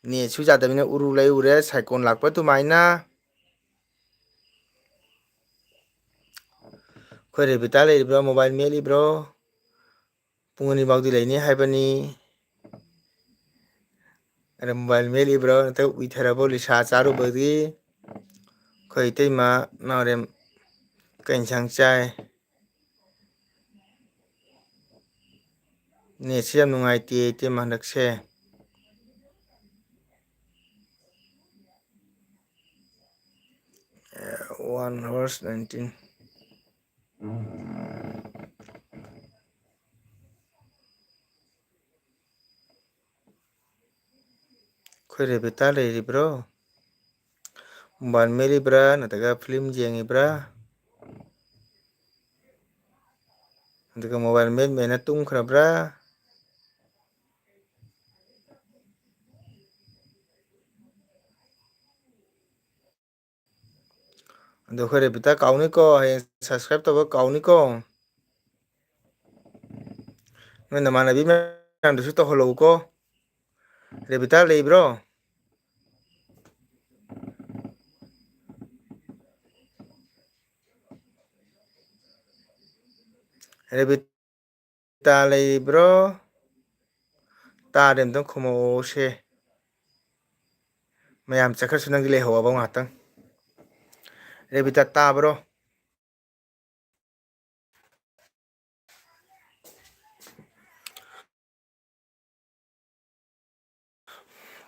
ꯅꯦꯠꯁꯨ ꯌꯥꯗꯕꯅꯤꯅ ꯎꯔꯨ ꯂꯩꯔꯨꯔꯦ, ꯁꯥꯏꯀꯣꯟ ꯂꯥꯛꯄ ꯑꯗꯨꯃꯥꯏꯅ꯫ ꯑꯩꯈꯣꯏ ꯔꯦꯕꯤꯇꯥ ꯂꯩꯔꯤꯕ꯭ꯔꯣ? ꯃꯣꯕꯥꯏꯜ ꯃꯦꯠꯂꯤꯕ꯭ꯔꯣ? ꯄꯨꯡ ꯑꯅꯤ ꯐꯥꯎꯗꯤ ꯂꯩꯅꯤ ꯍꯥꯏꯕꯅꯤ꯫ ꯑꯗ ꯃꯣꯕꯥꯏꯜ ꯃꯦꯠꯂꯤꯕ꯭ꯔꯣ? ꯅꯠꯇ꯭ꯔꯒ ꯎꯏꯊꯔꯕꯣ ꯂꯤꯁꯥ ꯆꯥꯔꯨꯕꯒꯤ? ꯑꯩꯈꯣꯏ ꯏꯇꯩꯃ ꯅꯥꯎꯔꯦꯝ ꯀꯩ ꯏꯟꯁꯥꯡ ꯆꯥꯏ? ꯅꯦꯠꯁꯤ ꯌꯥꯝ ꯅꯨꯡꯉꯥꯏꯇꯦ ꯏꯇꯩꯃ ꯍꯟꯗꯛꯁꯦ꯫ One hours nineteen꯫ ꯑꯩꯈꯣꯏ ꯔꯦꯕꯤꯇꯥ ꯂꯩꯔꯤꯕ꯭ꯔꯣ? ꯃꯣꯕꯥꯏꯜ ꯃꯦꯠꯂꯤꯕ꯭ꯔꯥ ꯅꯠꯇ꯭ꯔꯒ ꯐꯤꯂꯝ ꯌꯦꯡꯉꯤꯕ꯭ꯔꯥ? ꯑꯗꯨꯒ ꯃꯣꯕꯥꯏꯜ ꯃꯦꯠ ꯃꯦꯠꯅ ꯇꯨꯝꯈ꯭ꯔꯕ꯭ꯔꯥ? ꯑꯗꯣ ꯑꯩꯈꯣꯏ ꯔꯦꯕꯤꯇꯥ ꯀꯥꯎꯅꯤꯀꯣ, ꯍꯌꯦꯡ subscribe ꯇꯧꯕ ꯀꯥꯎꯅꯤꯀꯣ꯫ ꯅꯣꯏ ꯅꯃꯥꯟꯅꯕꯤ ꯃꯌꯥꯝꯗꯨꯁꯨ ꯇꯧꯍꯜꯂꯛꯎꯀꯣ꯫ ꯔꯦꯕꯤꯇꯥ ꯂꯩꯕ꯭ꯔꯣ? ꯔꯦꯕꯤꯇꯥ ꯂꯩꯔꯤꯕ꯭ꯔꯣ? ꯇꯥꯔꯦ, ꯑꯝꯇꯪ ꯈꯨꯝꯃꯛꯑꯣꯁꯦ꯫ ꯃꯌꯥꯝ ꯆꯠꯈ꯭ꯔꯁꯨ ꯅꯪꯗꯤ ꯂꯩꯍꯧꯑꯕ ꯉꯥꯏꯍꯥꯛꯇꯪ꯫ ꯔꯦꯕꯤꯇꯥ ꯇꯥꯕ꯭ꯔꯣ?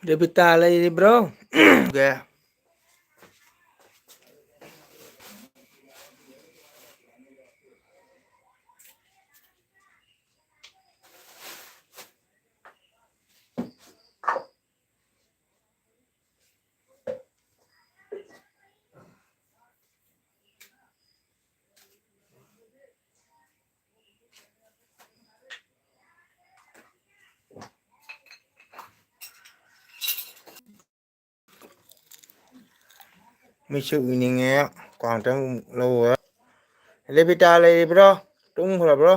ꯔꯦꯕꯤꯇꯥ ꯂꯩꯔꯤꯕ꯭ꯔꯣ? ꯒꯦ꯫ ꯃꯤꯠꯁꯨ ꯎꯏꯅꯤꯡꯉꯦ, ꯀꯥꯡꯇꯪ ꯂꯧꯔ꯫ ꯔꯦꯕꯤꯇꯥ ꯂꯩꯔꯤꯕ꯭ꯔꯣ? ꯇꯨꯝꯈ꯭ꯔꯕ꯭ꯔꯣ?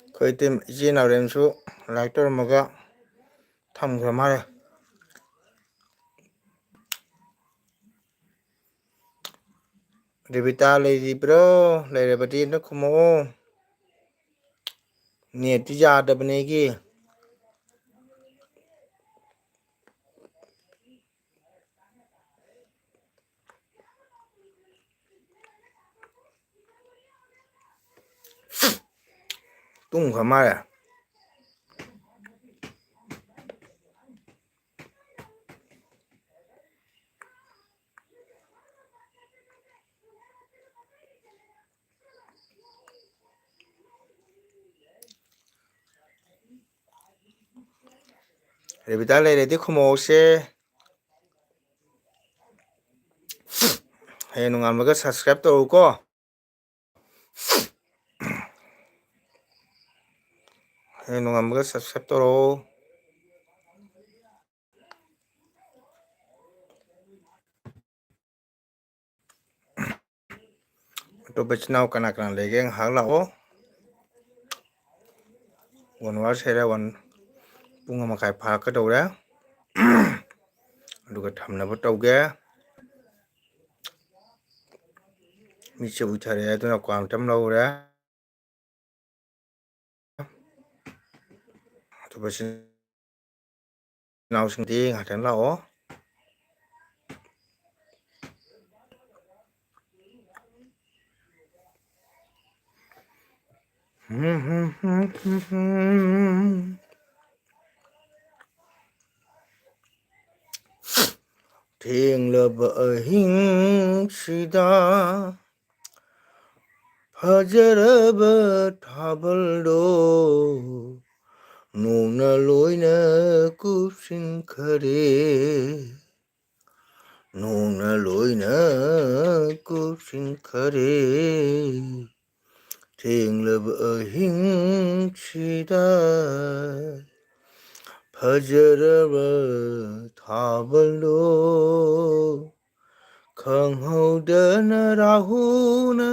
ꯑꯩꯈꯣꯏ ꯏꯇꯩ-, ꯏꯆꯦ ꯅꯥꯎꯔꯦꯝꯁꯨ ꯂꯥꯏꯔꯤꯛ ꯇꯧꯔꯝꯃꯒ ꯊꯝꯈ꯭ꯔ ꯃꯥꯜꯂꯦ꯫ ꯔꯦꯕꯤꯇꯥ ꯂꯩꯔꯤꯕ꯭ꯔꯣ? ꯂꯩꯔꯕꯗꯤ ꯑꯝꯇ ꯈꯨꯝꯃꯛꯑꯣ꯫ ꯅꯦꯠꯇꯤ ꯌꯥꯗꯕꯅꯦ ꯑꯩꯒꯤ꯫ ꯇꯨꯝꯈ꯭ꯔ ꯃꯥꯜꯂꯦ꯫ ꯔꯦꯕꯤꯇꯥ ꯂꯩꯔꯗꯤ ꯈꯨꯝꯃꯛꯑꯣꯁꯦ꯫ ꯍꯌꯦꯡ ꯅꯣꯡꯉꯥꯟꯕꯒ subscribe ꯇꯧꯔꯛꯎꯀꯣ꯫ ꯍꯌꯦꯡ ꯅꯣꯡꯉꯥꯟꯕꯒ subscribe ꯇꯧꯔꯛꯑꯣ꯫ ꯑꯇꯣꯞꯄ ꯏꯆꯤꯟ ꯏꯅꯥꯎ ꯀꯅꯥ ꯀꯅꯥ ꯂꯩꯒꯦ? ꯉꯥꯏꯍꯥꯛ ꯂꯥꯛꯑꯣ꯫ One hour ꯁꯦꯔꯦ, one, ꯄꯨꯡ ꯑꯃ ꯃꯈꯥꯏ ꯐꯥꯔꯛꯀꯗꯧꯔꯦ꯫ ꯑꯗꯨꯒ ꯊꯝꯅꯕ ꯇꯧꯒꯦ꯫ ꯃꯤꯠꯁꯦ ꯎꯏꯊꯔꯛꯑꯦ, ꯑꯗꯨꯅ ꯀ꯭ꯋꯥ ꯑꯝꯇꯪ ꯂꯧꯔꯦ꯫ ꯑꯇꯣꯞꯄ ꯏꯆꯤꯟ ꯏꯅꯥꯎꯁꯤꯡꯗꯤ ꯉꯥꯛꯇꯪ ꯂꯥꯛꯑꯣ꯫ ꯊꯦꯡꯂꯕ ꯑꯍꯤꯡꯁꯤꯗ ꯐꯖꯔꯕ ꯊꯥꯕꯜꯗꯣ ꯅꯣꯡꯅ ꯂꯣꯏꯅ ꯀꯨꯞꯁꯤꯟꯈꯔꯦ꯫ ꯅꯣꯡꯅ ꯂꯣꯏꯅ ꯀꯨꯞꯁꯤꯟꯈꯔꯦ꯫ ꯊꯦꯡꯂꯕ ꯑꯍꯤꯡꯁꯤꯗ ꯐꯖꯔꯕ ꯊꯥꯕꯜꯗꯣ ꯈꯪꯍꯧꯗꯅ ꯔꯥꯍꯨꯅ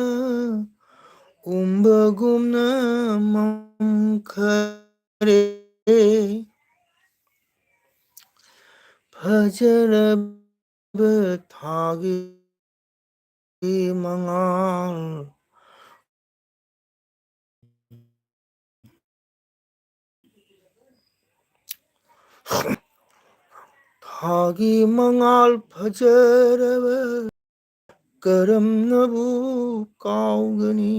ꯎꯝꯕꯒꯨꯝꯅ ꯃꯝꯈꯔꯦ꯫ ꯐꯖꯔꯕ ꯊꯥꯒꯤ ꯃꯉꯥꯜ, ꯊꯥꯒꯤ ꯃꯉꯥꯜ ꯐꯖꯔꯕ ꯀꯔꯝꯅꯕꯨ ꯀꯥꯎꯒꯅꯤ?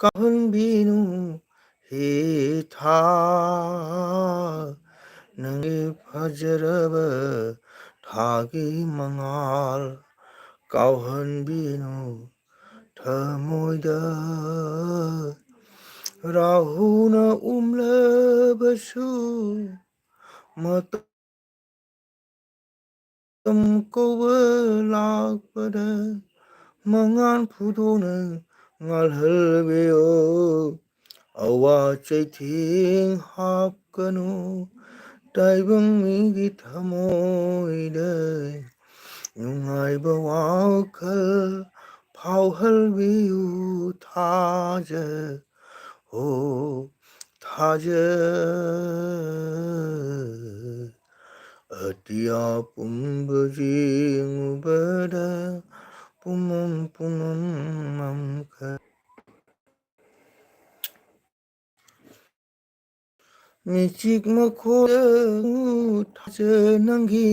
ꯀꯥꯎꯍꯟꯕꯤꯅꯨ ꯍꯦ ꯊꯥ, ꯅꯪꯒꯤ ꯐꯖꯔꯕ ꯊꯥꯒꯤ ꯃꯉꯥꯜ ꯀꯥꯎꯍꯟꯕꯤꯅꯨ ꯊꯃꯣꯏꯗ꯫ ꯔꯥꯍꯨꯅ ꯎꯝꯂꯕꯁꯨ ꯃꯇꯝ ꯀꯧꯕ ꯂꯥꯛꯄꯗ ꯃꯉꯥꯜ ꯐꯨꯗꯣꯛꯅ ꯉꯥꯜꯍꯜꯕꯤꯌꯣ꯫ ꯑꯋꯥ ꯆꯩꯊꯦꯡ ꯍꯥꯞꯀꯅꯨ ꯇꯥꯏꯕꯪ ꯃꯤꯒꯤ ꯊꯃꯣꯏꯗ꯫ ꯅꯨꯡꯉꯥꯏꯕ ꯋꯥꯈꯜ ꯐꯥꯎꯍꯜꯕꯤꯌꯨ ꯊꯥꯖ, ꯍꯣ ꯊꯥꯖ꯫ ꯑꯇꯤꯌꯥ ꯄꯨꯝꯕ ꯌꯦꯡꯉꯨꯕꯗ ꯄꯨꯝꯃꯝ ꯄꯨꯝꯃꯝ ꯃꯝꯈ꯭ꯔꯦ꯫ ꯃꯤꯆꯤꯛ ꯃꯈꯣꯜ ꯊꯥꯖ ꯅꯪꯒꯤ,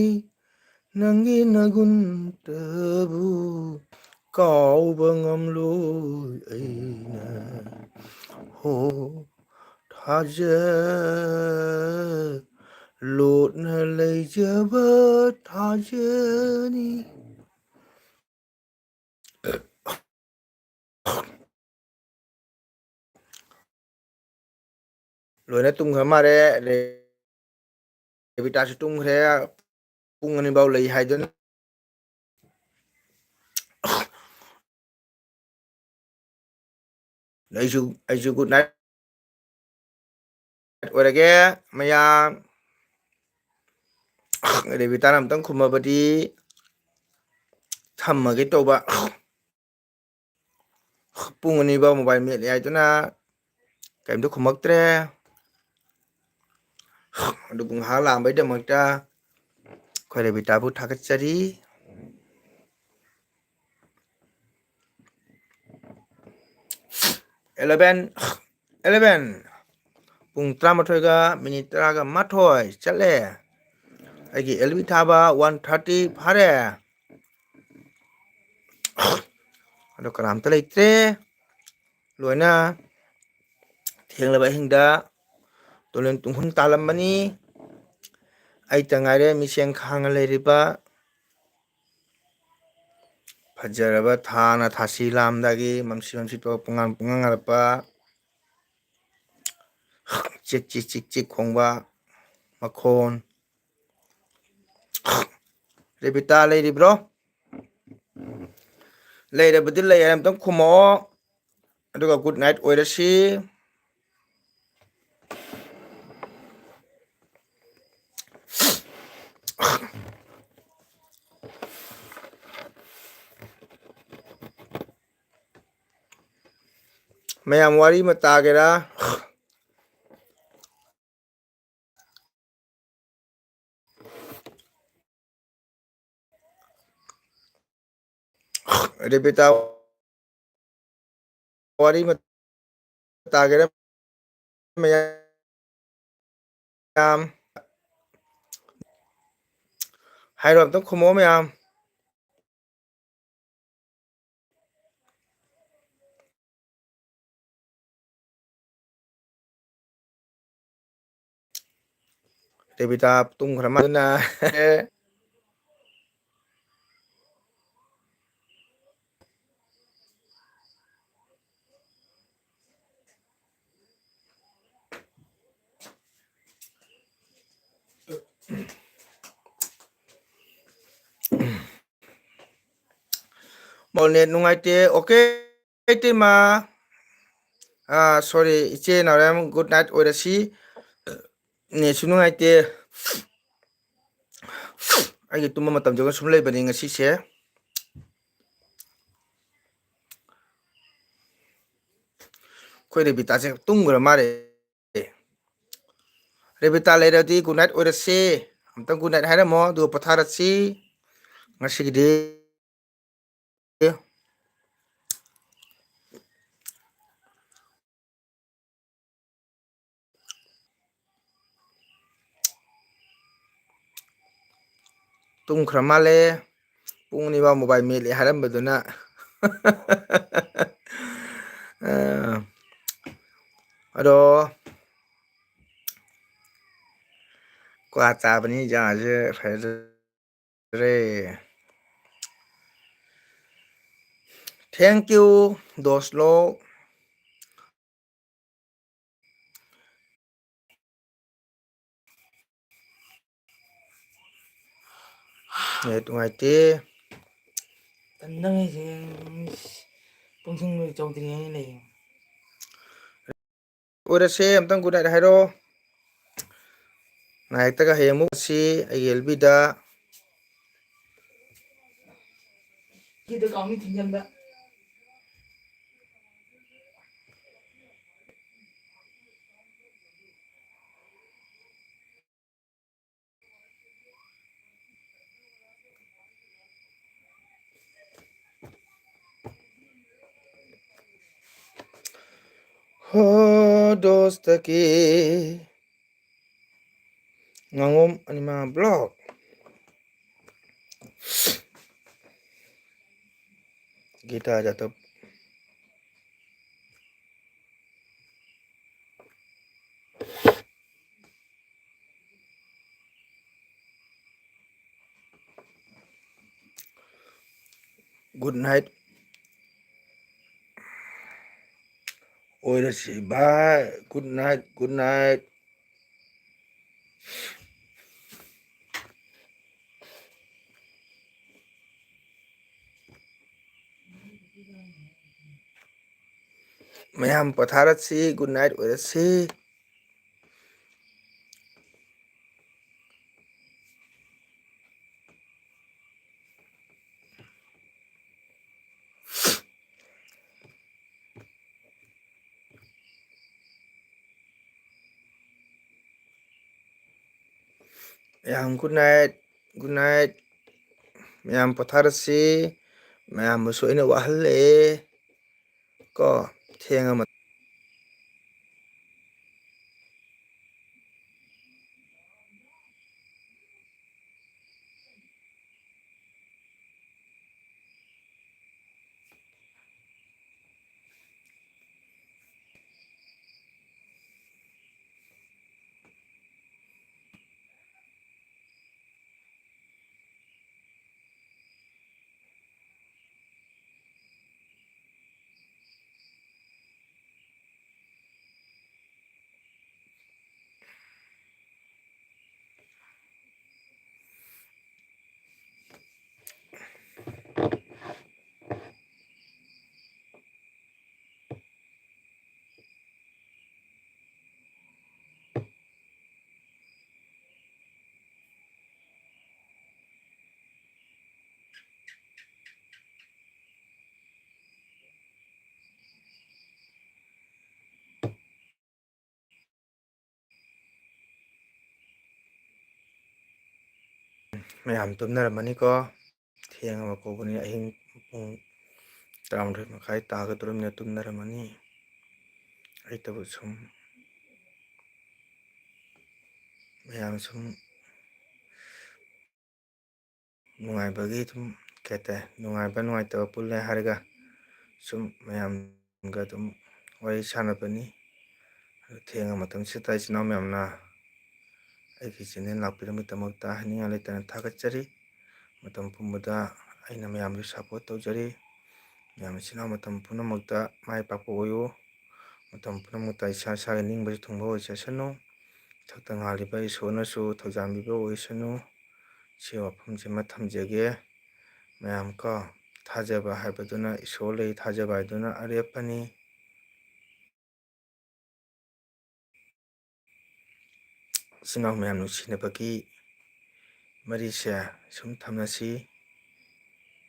ꯅꯪꯒꯤ ꯅꯒꯨꯟꯇꯕꯨ ꯀꯥꯎꯕ ꯉꯝꯂꯣꯏ ꯑꯩꯅ꯫ ꯍꯣ ꯊꯥꯖ ꯂꯣꯠꯅ ꯂꯩꯖꯕ ꯊꯥꯖꯅꯤ꯫ ꯂꯣꯏꯅ ꯇꯨꯝꯈ꯭ꯔ ꯃꯥꯜꯂꯦ꯫ ꯔꯦꯕꯤꯇꯥꯁꯨ ꯇꯨꯝꯈ꯭ꯔꯦ꯫ ꯄꯨꯡ ꯑꯅꯤ ꯐꯥꯎ ꯂꯩ ꯍꯥꯏꯗꯨꯅ꯫ ꯑꯩꯁꯨ, ꯑꯩꯁꯨ good night ꯑꯣꯏꯔꯒꯦ ꯃꯌꯥꯝ꯫ ꯔꯦꯕꯤꯇꯥꯅ ꯑꯝꯇꯪ ꯈꯨꯝꯃꯕꯗꯤ ꯊꯝꯃꯒꯦ ꯇꯧꯕ꯫ ꯄꯨꯡ ꯑꯅꯤ ꯐꯥꯎ mobile ꯃꯦꯠꯂꯦ ꯍꯥꯏꯗꯨꯅ ꯀꯔꯤꯝꯇ ꯈꯨꯝꯃꯛꯇ꯭ꯔꯦ꯫ ꯑꯗꯨꯕꯨ ꯉꯥꯏꯍꯥꯛ ꯂꯥꯛꯑꯝꯕꯩꯗꯃꯛꯇ ꯑꯩꯈꯣꯏ ꯔꯦꯕꯤꯇꯥꯕꯨ ꯊꯥꯒꯠꯆꯔꯤ꯫ Eleven, eleven, ꯄꯨꯡ ꯇꯔꯥꯃꯥꯊꯣꯏꯒ minute ꯇꯔꯥꯒ ꯃꯥꯊꯣꯏ ꯆꯠꯂꯦ꯫ ꯑꯩꯒꯤ L B ꯊꯥꯕ one thirty ꯐꯥꯔꯦ꯫ ꯑꯗꯣ ꯀꯅꯥꯝꯇ ꯂꯩꯇ꯭ꯔꯦ꯫ ꯂꯣꯏꯅ ꯊꯦꯡꯂꯕ ꯑꯍꯤꯡꯗ ꯇꯣꯂꯦꯟ ꯇꯨꯡꯈꯨꯟ ꯇꯥꯜꯂꯝꯕꯅꯤ꯫ ꯑꯩꯇ ꯉꯥꯏꯔꯦ ꯃꯤꯁꯦꯡ ꯈꯥꯡꯉ ꯂꯩꯔꯤꯕ꯫ ꯐꯖꯔꯕ ꯊꯥꯅ ꯊꯥꯁꯤ ꯂꯥꯝꯗꯒꯤ ꯃꯝꯁꯤ ꯃꯝꯁꯤ ꯇꯧꯔ ꯄꯨꯡꯉꯥꯟ ꯄꯨꯡꯉꯥꯟ ꯉꯥꯜꯂꯛꯄ꯫ ꯆꯤꯛ ꯆꯤꯛ ꯆꯤꯛ ꯆꯤꯛ ꯈꯣꯡꯕ ꯃꯈꯣꯟ꯫ ꯔꯦꯕꯤꯇꯥ ꯂꯩꯔꯤꯕ꯭ꯔꯣ? ꯂꯩꯔꯕꯗꯤ ꯂꯩ ꯍꯥꯏꯅ ꯑꯝꯇꯪ ꯈꯨꯝꯃꯛꯑꯣ꯫ ꯑꯗꯨꯒ good night ꯑꯣꯏꯔꯁꯤ꯫ ꯃꯌꯥꯝ ꯋꯥꯔꯤ ꯑꯃ ꯇꯥꯒꯦꯔꯥ? ꯔꯦꯕꯤꯇꯥ, ꯋꯥꯔꯤ ꯑꯃ ꯇꯥꯒꯦꯔꯥ ꯃꯌꯥꯝ? ꯍꯥꯏꯔꯣ, ꯑꯝꯇꯪ ꯈꯨꯝꯃꯣ ꯃꯌꯥꯝ꯫ ꯔꯦꯕꯤꯇꯥ ꯇꯨꯝꯈ꯭ꯔ ꯃꯥꯜꯂꯦ꯫ ꯃꯣꯜ ꯅꯦꯠ ꯅꯨꯡꯉꯥꯏꯇꯦ꯫ ꯑꯣꯀꯦ, ꯏꯇꯩꯃ꯫ ꯑꯥ, ꯁꯣꯔꯤ, ꯏꯆꯦ ꯅꯥꯎꯔꯦꯝ, ꯒꯨꯗ ꯅꯥꯏꯠ ꯑꯣꯏꯔꯁꯤ꯫ ꯅꯦꯠꯁꯨ ꯅꯨꯡꯉꯥꯏꯇꯦ꯫ ꯑꯩꯒꯤ ꯇꯨꯝꯕ ꯃꯇꯝꯁꯤꯒ ꯁꯨꯝ ꯂꯩꯕꯅꯤ ꯉꯁꯤꯁꯦ꯫ ꯑꯩꯈꯣꯏ ꯔꯦꯕꯤꯇꯥꯁꯦ ꯇꯨꯝꯈ꯭ꯔ ꯃꯥꯜꯂꯦ꯫ ꯔꯦꯕꯤꯇꯥ ꯂꯩꯔꯗꯤ ꯒꯨꯗ ꯅꯥꯏꯠ ꯑꯣꯏꯔꯁꯦ꯫ ꯑꯝꯇꯪ ꯒꯨꯗ ꯅꯥꯏꯠ ꯍꯥꯏꯔꯝꯃꯣ, ꯑꯗꯨꯒ ꯄꯣꯊꯥꯔꯁꯤ ꯉꯁꯤꯒꯤꯗꯤ꯫ ꯇꯨꯝꯈ꯭ꯔ ꯃꯥꯜꯂꯦ꯫ ꯄꯨꯡ ꯑꯅꯤ ꯐꯥꯎ ꯃꯣꯕꯥꯏꯜ ꯃꯦꯠꯂꯦ ꯍꯥꯏꯔꯝꯕꯗꯨꯅ꯫ ꯑ, ꯑꯗꯣ, ꯀ꯭ꯋꯥ ꯆꯥꯕꯅꯤ, ꯏꯟꯖꯥꯡꯁꯦ ꯐꯖꯗ꯭ꯔꯦ꯫ Thank you, ꯗꯣꯁꯂꯣ꯫ ꯅꯦꯠ ꯅꯨꯡꯉꯥꯏꯇꯦ꯫ ꯇꯟꯗꯉꯩꯁꯦ, ꯄꯨꯡꯁꯤꯡ ꯆꯧꯗ꯭ꯔꯤꯉꯩ ꯂꯩ꯫ ꯑꯣꯏꯔꯁꯦ, ꯑꯝꯇꯪ ꯒꯨꯗ ꯅꯥꯏꯠ ꯍꯥꯏꯔꯣ꯫ ꯅꯥꯏꯠꯇꯒ ꯍꯌꯦꯡ ꯑꯃꯨꯛ ꯁꯤ ꯑꯩꯒꯤ ꯑꯦꯜ ꯕꯤꯗ꯫ ꯁꯤꯗ ꯀꯥꯎꯅꯤ ꯊꯤꯡꯖꯤꯟꯕ꯫ ꯗꯣꯁꯇꯀꯤ ꯉꯥꯉꯣꯝ ꯑꯅꯤꯃ ꯕ꯭ꯂꯣꯛ꯫ ꯒꯤꯇꯥ ꯖꯥꯇꯞ꯫ Good night ꯑꯣꯏꯔꯁꯤ ꯚꯥꯏ꯫ Good night, good night꯫ ꯃꯌꯥꯝ ꯄꯣꯊꯥꯔꯁꯤ, good night ꯑꯣꯏꯔꯁꯤ꯫ ꯃꯌꯥꯝ good night, good night꯫ ꯃꯌꯥꯝ ꯄꯣꯊꯥꯔꯁꯤ꯫ ꯃꯌꯥꯝꯕꯨꯁꯨ ꯑꯩꯅ ꯋꯥꯍꯜꯂꯛꯑꯦ ꯀꯣ, ꯊꯦꯡꯉ ꯃ-, ꯃꯌꯥꯝ ꯇꯨꯝꯅꯔꯝꯃꯅꯤꯀꯣ꯫ ꯊꯦꯡꯉꯕ ꯀꯧꯕꯅꯤ, ꯑꯍꯤꯡ ꯄꯨꯡ ꯇꯔꯥꯃꯥꯊꯣꯏ ꯃꯈꯥꯏ ꯇꯥꯒꯗꯧꯔꯕꯅꯤꯅ ꯇꯨꯝꯅꯔꯝꯃꯅꯤ꯫ ꯑꯩꯇꯕꯨ ꯁꯨꯝ ꯃꯌꯥꯝ ꯁꯨꯝ ꯅꯨꯡꯉꯥꯏꯕꯒꯤ ꯑꯗꯨꯝ, ꯀꯩ ꯍꯥꯏꯇꯥꯔꯦ, ꯅꯨꯡꯉꯥꯏꯕ ꯅꯨꯡꯉꯥꯏꯇꯕ ꯄꯨꯜꯂꯦ ꯍꯥꯏꯔꯒ ꯁꯨꯝ ꯃꯌꯥꯝꯒ ꯑꯗꯨꯝ ꯋꯥꯔꯤ ꯁꯥꯟꯅꯕꯅꯤ꯫ ꯑꯗꯨ ꯊꯦꯡꯉ ꯃꯇꯝꯁꯤꯗ ꯏꯆꯤꯟ ꯏꯅꯥꯎ ꯃꯌꯥꯝꯅ ꯑꯩꯒꯤ ꯆꯦꯅꯦꯜ ꯂꯥꯛꯄꯤꯔꯝꯕꯒꯤꯗꯃꯛꯇ ꯍꯥꯏꯅꯤꯡꯉꯥꯏ ꯂꯩꯇꯅ ꯊꯥꯒꯠꯆꯔꯤ꯫ ꯃꯇꯝ ꯄꯨꯝꯕꯗ ꯑꯩꯅ ꯃꯌꯥꯝꯕꯨ ꯁꯞꯄꯣꯔꯠ ꯇꯧꯖꯔꯤ꯫ ꯃꯌꯥꯝ ꯏꯆꯤꯟ ꯏꯅꯥꯎ ꯃꯇꯝ ꯄꯨꯝꯅꯃꯛꯇ ꯃꯥꯏ ꯄꯥꯛꯄ ꯑꯣꯏꯌꯨ꯫ ꯃꯇꯝ ꯄꯨꯝꯅꯃꯛꯇ ꯏꯁꯥ ꯏꯁꯥꯒꯤ ꯅꯤꯡꯕꯁꯨ ꯊꯨꯡꯕ ꯑꯣꯏꯖꯁꯅꯨ꯫ ꯏꯊꯛꯇ ꯉꯥꯜꯂꯤꯕ ꯏꯁꯣꯔꯅꯁꯨ ꯊꯧꯖꯥꯟꯕꯤꯕ ꯑꯣꯏꯁꯅꯨ꯫ ꯁꯤ ꯋꯥꯐꯝꯁꯤꯃ ꯊꯝꯖꯒꯦ꯫ ꯃꯌꯥꯝ ꯀꯣ, ꯊꯥꯖꯕ ꯍꯥꯏꯕꯗꯨꯅ, ꯏꯁꯣꯔ ꯂꯩ ꯊꯥꯖꯕ ꯍꯥꯏꯗꯨꯅ ꯑꯔꯦꯞꯄꯅꯤ꯫ ꯏꯆꯤꯟ ꯏꯅꯥꯎ ꯃꯌꯥꯝ ꯅꯨꯡꯁꯤꯅꯕꯒꯤ ꯃꯔꯤꯁꯦ ꯁꯨꯝ ꯊꯝꯅꯁꯤ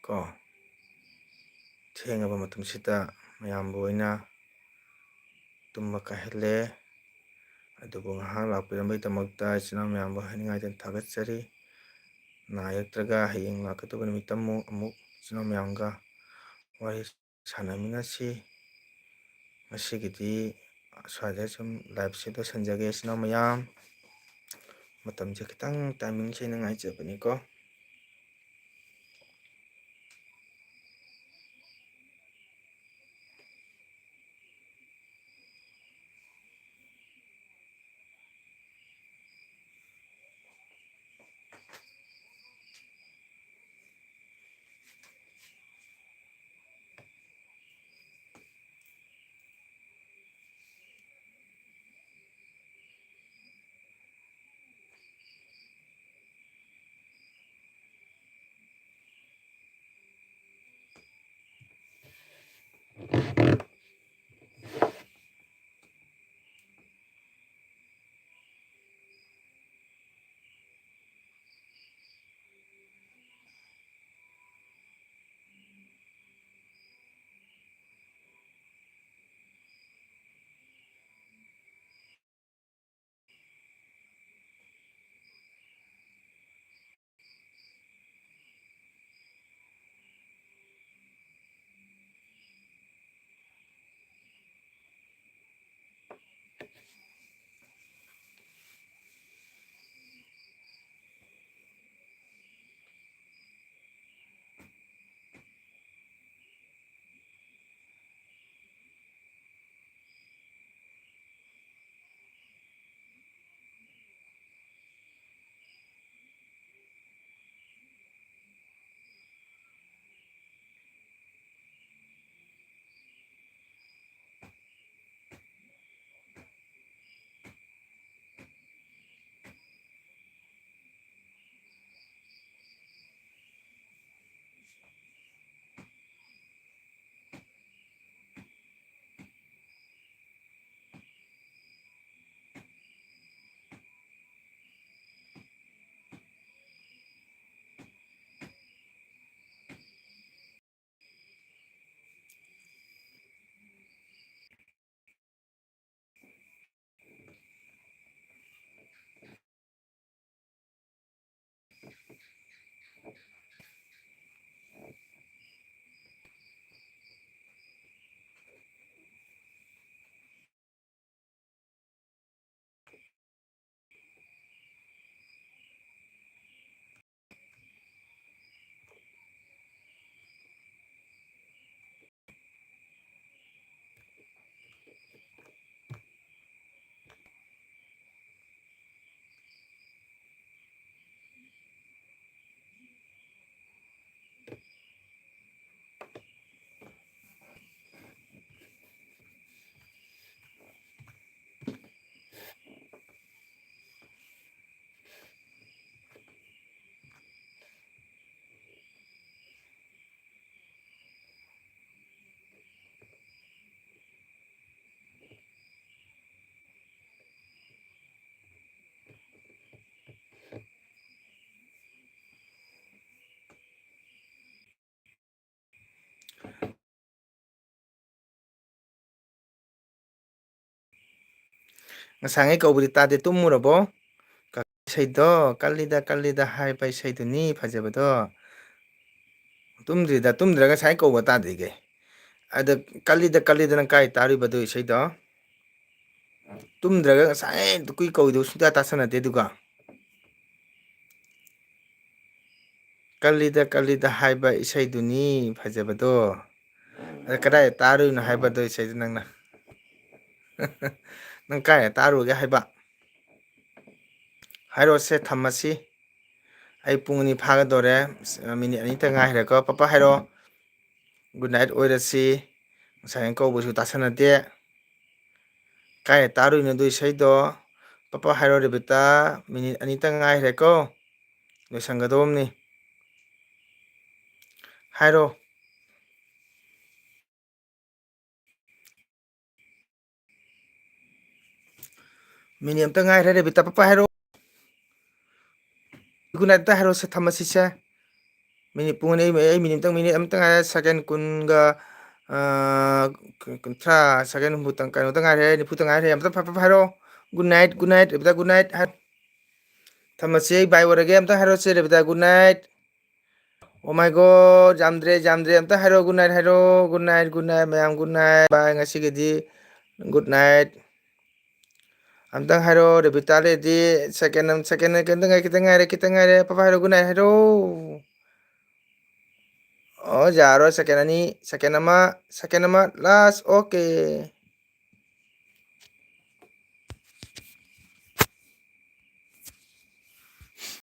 ꯀꯣ꯫ ꯊꯦꯡꯉꯕ ꯃꯇꯝꯁꯤꯗ ꯃꯌꯥꯝꯕꯨ ꯑꯣꯏꯅ ꯇꯨꯝꯕ ꯀꯥꯏꯍꯜꯂꯦ꯫ ꯑꯗꯨꯕꯨ ꯉꯥꯏꯍꯥꯛ ꯂꯥꯛꯄꯤꯔꯝꯕꯒꯤꯗꯃꯛꯇ ꯏꯆꯤꯟ ꯏꯅꯥꯎ ꯃꯌꯥꯝꯕꯨ ꯍꯥꯏꯅꯤꯡꯉꯥꯏꯗ ꯊꯥꯒꯠꯆꯔꯤ꯫ ꯅꯥ ꯌꯦꯛꯇ꯭ꯔꯒ ꯍꯌꯦꯡ ꯂꯥꯛꯀꯗꯧꯕ ꯅꯨꯃꯤꯠꯇ ꯑꯃꯨꯛ, ꯑꯃꯨꯛ ꯏꯆꯤꯟ ꯏꯅꯥꯎ ꯃꯌꯥꯝꯒ ꯋꯥꯔꯤ ꯁꯥꯟꯅꯃꯤꯟꯅꯁꯤ꯫ ꯉꯁꯤꯒꯤꯗꯤ ꯁ꯭ꯋꯥꯏꯗ ꯁꯨꯝ ꯂꯥꯏꯞꯁꯦ ꯂꯣꯏꯁꯤꯟꯖꯒꯦ ꯏꯆꯤꯟ ꯏꯅꯥꯎ ꯃꯌꯥꯝ꯫ ꯃꯇꯝꯁꯦ ꯈꯤꯇꯪ ꯇꯥꯏꯃꯤꯡꯁꯦ ꯑꯩꯅ ꯉꯥꯏꯖꯕꯅꯤꯀꯣ꯫ ꯉꯁꯥꯏꯉꯩ ꯀꯧꯕꯗꯤ ꯇꯥꯗꯦ, ꯇꯨꯝꯃꯨꯔꯕꯣ? ꯀ-, ꯏꯁꯩꯗꯣ, ꯀꯜꯂꯤꯗ ꯀꯜꯂꯤꯗ ꯍꯥꯏꯕ ꯏꯁꯩꯗꯨꯅꯤ ꯐꯖꯕꯗꯣ꯫ ꯇꯨꯝꯗ꯭ꯔꯤꯗ, ꯇꯨꯝꯗ꯭ꯔꯒ ꯉꯁꯥꯏ ꯀꯧꯕ ꯇꯥꯗ꯭ꯔꯤꯒꯦ꯫ ꯑꯗ ꯀꯜꯂꯤꯗ ꯀꯜꯂꯤꯗ ꯅꯪ ꯀꯥꯏ ꯇꯥꯔꯨꯏꯕ ꯑꯗꯨ ꯏꯁꯩꯗꯣ? ꯇꯨꯝꯗ꯭ꯔꯒ ꯉꯁꯥꯏ ꯀꯨꯏ ꯀꯧꯏꯗꯨ ꯁꯨꯡꯇꯥ ꯇꯥꯁꯟꯅꯗꯦ꯫ ꯑꯗꯨꯒ ꯀꯜꯂꯤꯗ ꯀꯜꯂꯤꯗ ꯍꯥꯏꯕ ꯏꯁꯩꯗꯨꯅꯤ ꯐꯖꯕꯗꯣ꯫ ꯑꯗ ꯀꯗꯥꯏꯗ ꯇꯥꯔꯨꯏꯅꯣ ꯍꯥꯏꯕꯗꯣ ꯏꯁꯩꯗꯣ ꯅꯪꯅ? ꯅꯪ ꯀꯥꯏꯗ ꯇꯥꯔꯨꯒꯦ ꯍꯥꯏꯕ? ꯍꯥꯏꯔꯣꯁꯦ, ꯊꯝꯃꯁꯤ꯫ ꯑꯩ ꯄꯨꯡ ꯑꯅꯤ ꯐꯥꯒꯗꯧꯔꯦ꯫ ꯃꯤꯅꯤꯠ ꯑꯅꯤꯇ ꯉꯥꯏꯈ꯭ꯔꯦꯀꯣ꯫ ꯄꯄꯥ ꯍꯥꯏꯔꯣ꯫ Good night ꯑꯣꯏꯔꯁꯤ꯫ ꯉꯁꯥꯏ ꯀꯧꯕꯁꯨ ꯇꯥꯁꯟꯅꯗꯦ꯫ ꯀꯥꯏꯗ ꯇꯥꯔꯨꯏꯅꯣ ꯑꯗꯨ ꯏꯁꯩꯗꯣ? ꯄꯄꯥ ꯍꯥꯏꯔꯣ ꯔꯦꯕꯤꯇꯥ, ꯃꯤꯅꯤꯠ ꯑꯅꯤꯇ ꯉꯥꯏꯈ꯭ꯔꯦꯀꯣ, ꯂꯣꯏꯁꯟꯒꯗꯧꯕꯅꯤ꯫ ꯍꯥꯏꯔꯣ꯫ ꯃꯤꯅꯤꯠ ꯑꯝꯇ ꯉꯥꯏꯈ꯭ꯔꯦ ꯔꯦꯕꯤꯇꯥ, ꯄꯄꯥ ꯍꯥꯏꯔꯣ꯫ Good night ꯑꯝꯇ ꯍꯥꯏꯔꯣꯁꯦ, ꯊꯝꯃꯁꯤꯁꯦ꯫ ꯃꯤꯅꯤꯠ ꯄꯨꯡ ꯑꯅꯤ, ꯑꯩ ꯃꯤꯅꯤꯠ ꯑꯝꯇꯪ, ꯃꯤꯅꯤꯠ ꯑꯝꯇ ꯉꯥꯏꯔꯦ, ꯁꯦꯀꯦꯟ ꯀꯨꯟꯒ, ꯑ, ꯀꯨꯟꯊ꯭ꯔꯥ, ꯁꯦꯀꯦꯟ ꯍꯨꯝꯐꯨꯇꯪ, ꯀꯩꯅꯣꯇ ꯉꯥꯏꯔꯦ, ꯅꯤꯐꯨꯇ ꯉꯥꯏꯔꯦ꯫ ꯑꯝꯇ ꯐꯠ ꯐꯠ ꯍꯥꯏꯔꯣ꯫ Good night, good night, ꯔꯦꯕꯤꯇꯥ, good night ꯍꯥꯏ-, ꯊꯝꯃꯁꯤ, ꯑꯩ bye ꯑꯣꯏꯔꯒꯦ꯫ ꯑꯝꯇ ꯍꯥꯏꯔꯣꯁꯦ ꯔꯦꯕꯤꯇꯥ, good night꯫ Oh my God, ꯌꯥꯝꯗ꯭ꯔꯦ, ꯌꯥꯝꯗ꯭ꯔꯦ꯫ ꯑꯝꯇ ꯍꯥꯏꯔꯣ, good night ꯍꯥꯏꯔꯣ꯫ Good night, good night, ꯃꯌꯥꯝ, good night꯫ Bye, ꯉꯁꯤꯒꯤꯗꯤ good night꯫ ꯑꯝꯇꯪ ꯍꯥꯏꯔꯣ, ꯔꯦꯕꯤꯇꯥ ꯂꯩꯔꯗꯤ꯫ ꯁꯦꯀꯦꯟ ꯑꯃ, ꯁꯦꯀꯦꯟ ꯈꯤꯇꯪ ꯉꯥꯏ-, ꯈꯤꯇꯪ ꯉꯥꯏꯔꯦ, ꯈꯤꯇꯪ ꯉꯥꯏꯔꯦ꯫ ꯄꯄꯥ ꯍꯥꯏꯔꯣ, good night ꯍꯥꯏꯔꯣ꯫ ꯑꯣ, ꯌꯥꯔꯣꯏ, ꯁꯦꯀꯦꯟ ꯑꯅꯤ, ꯁꯦꯀꯦꯟ ꯑꯃ, ꯁꯦꯀꯦꯟ ꯑꯃ, last, okay꯫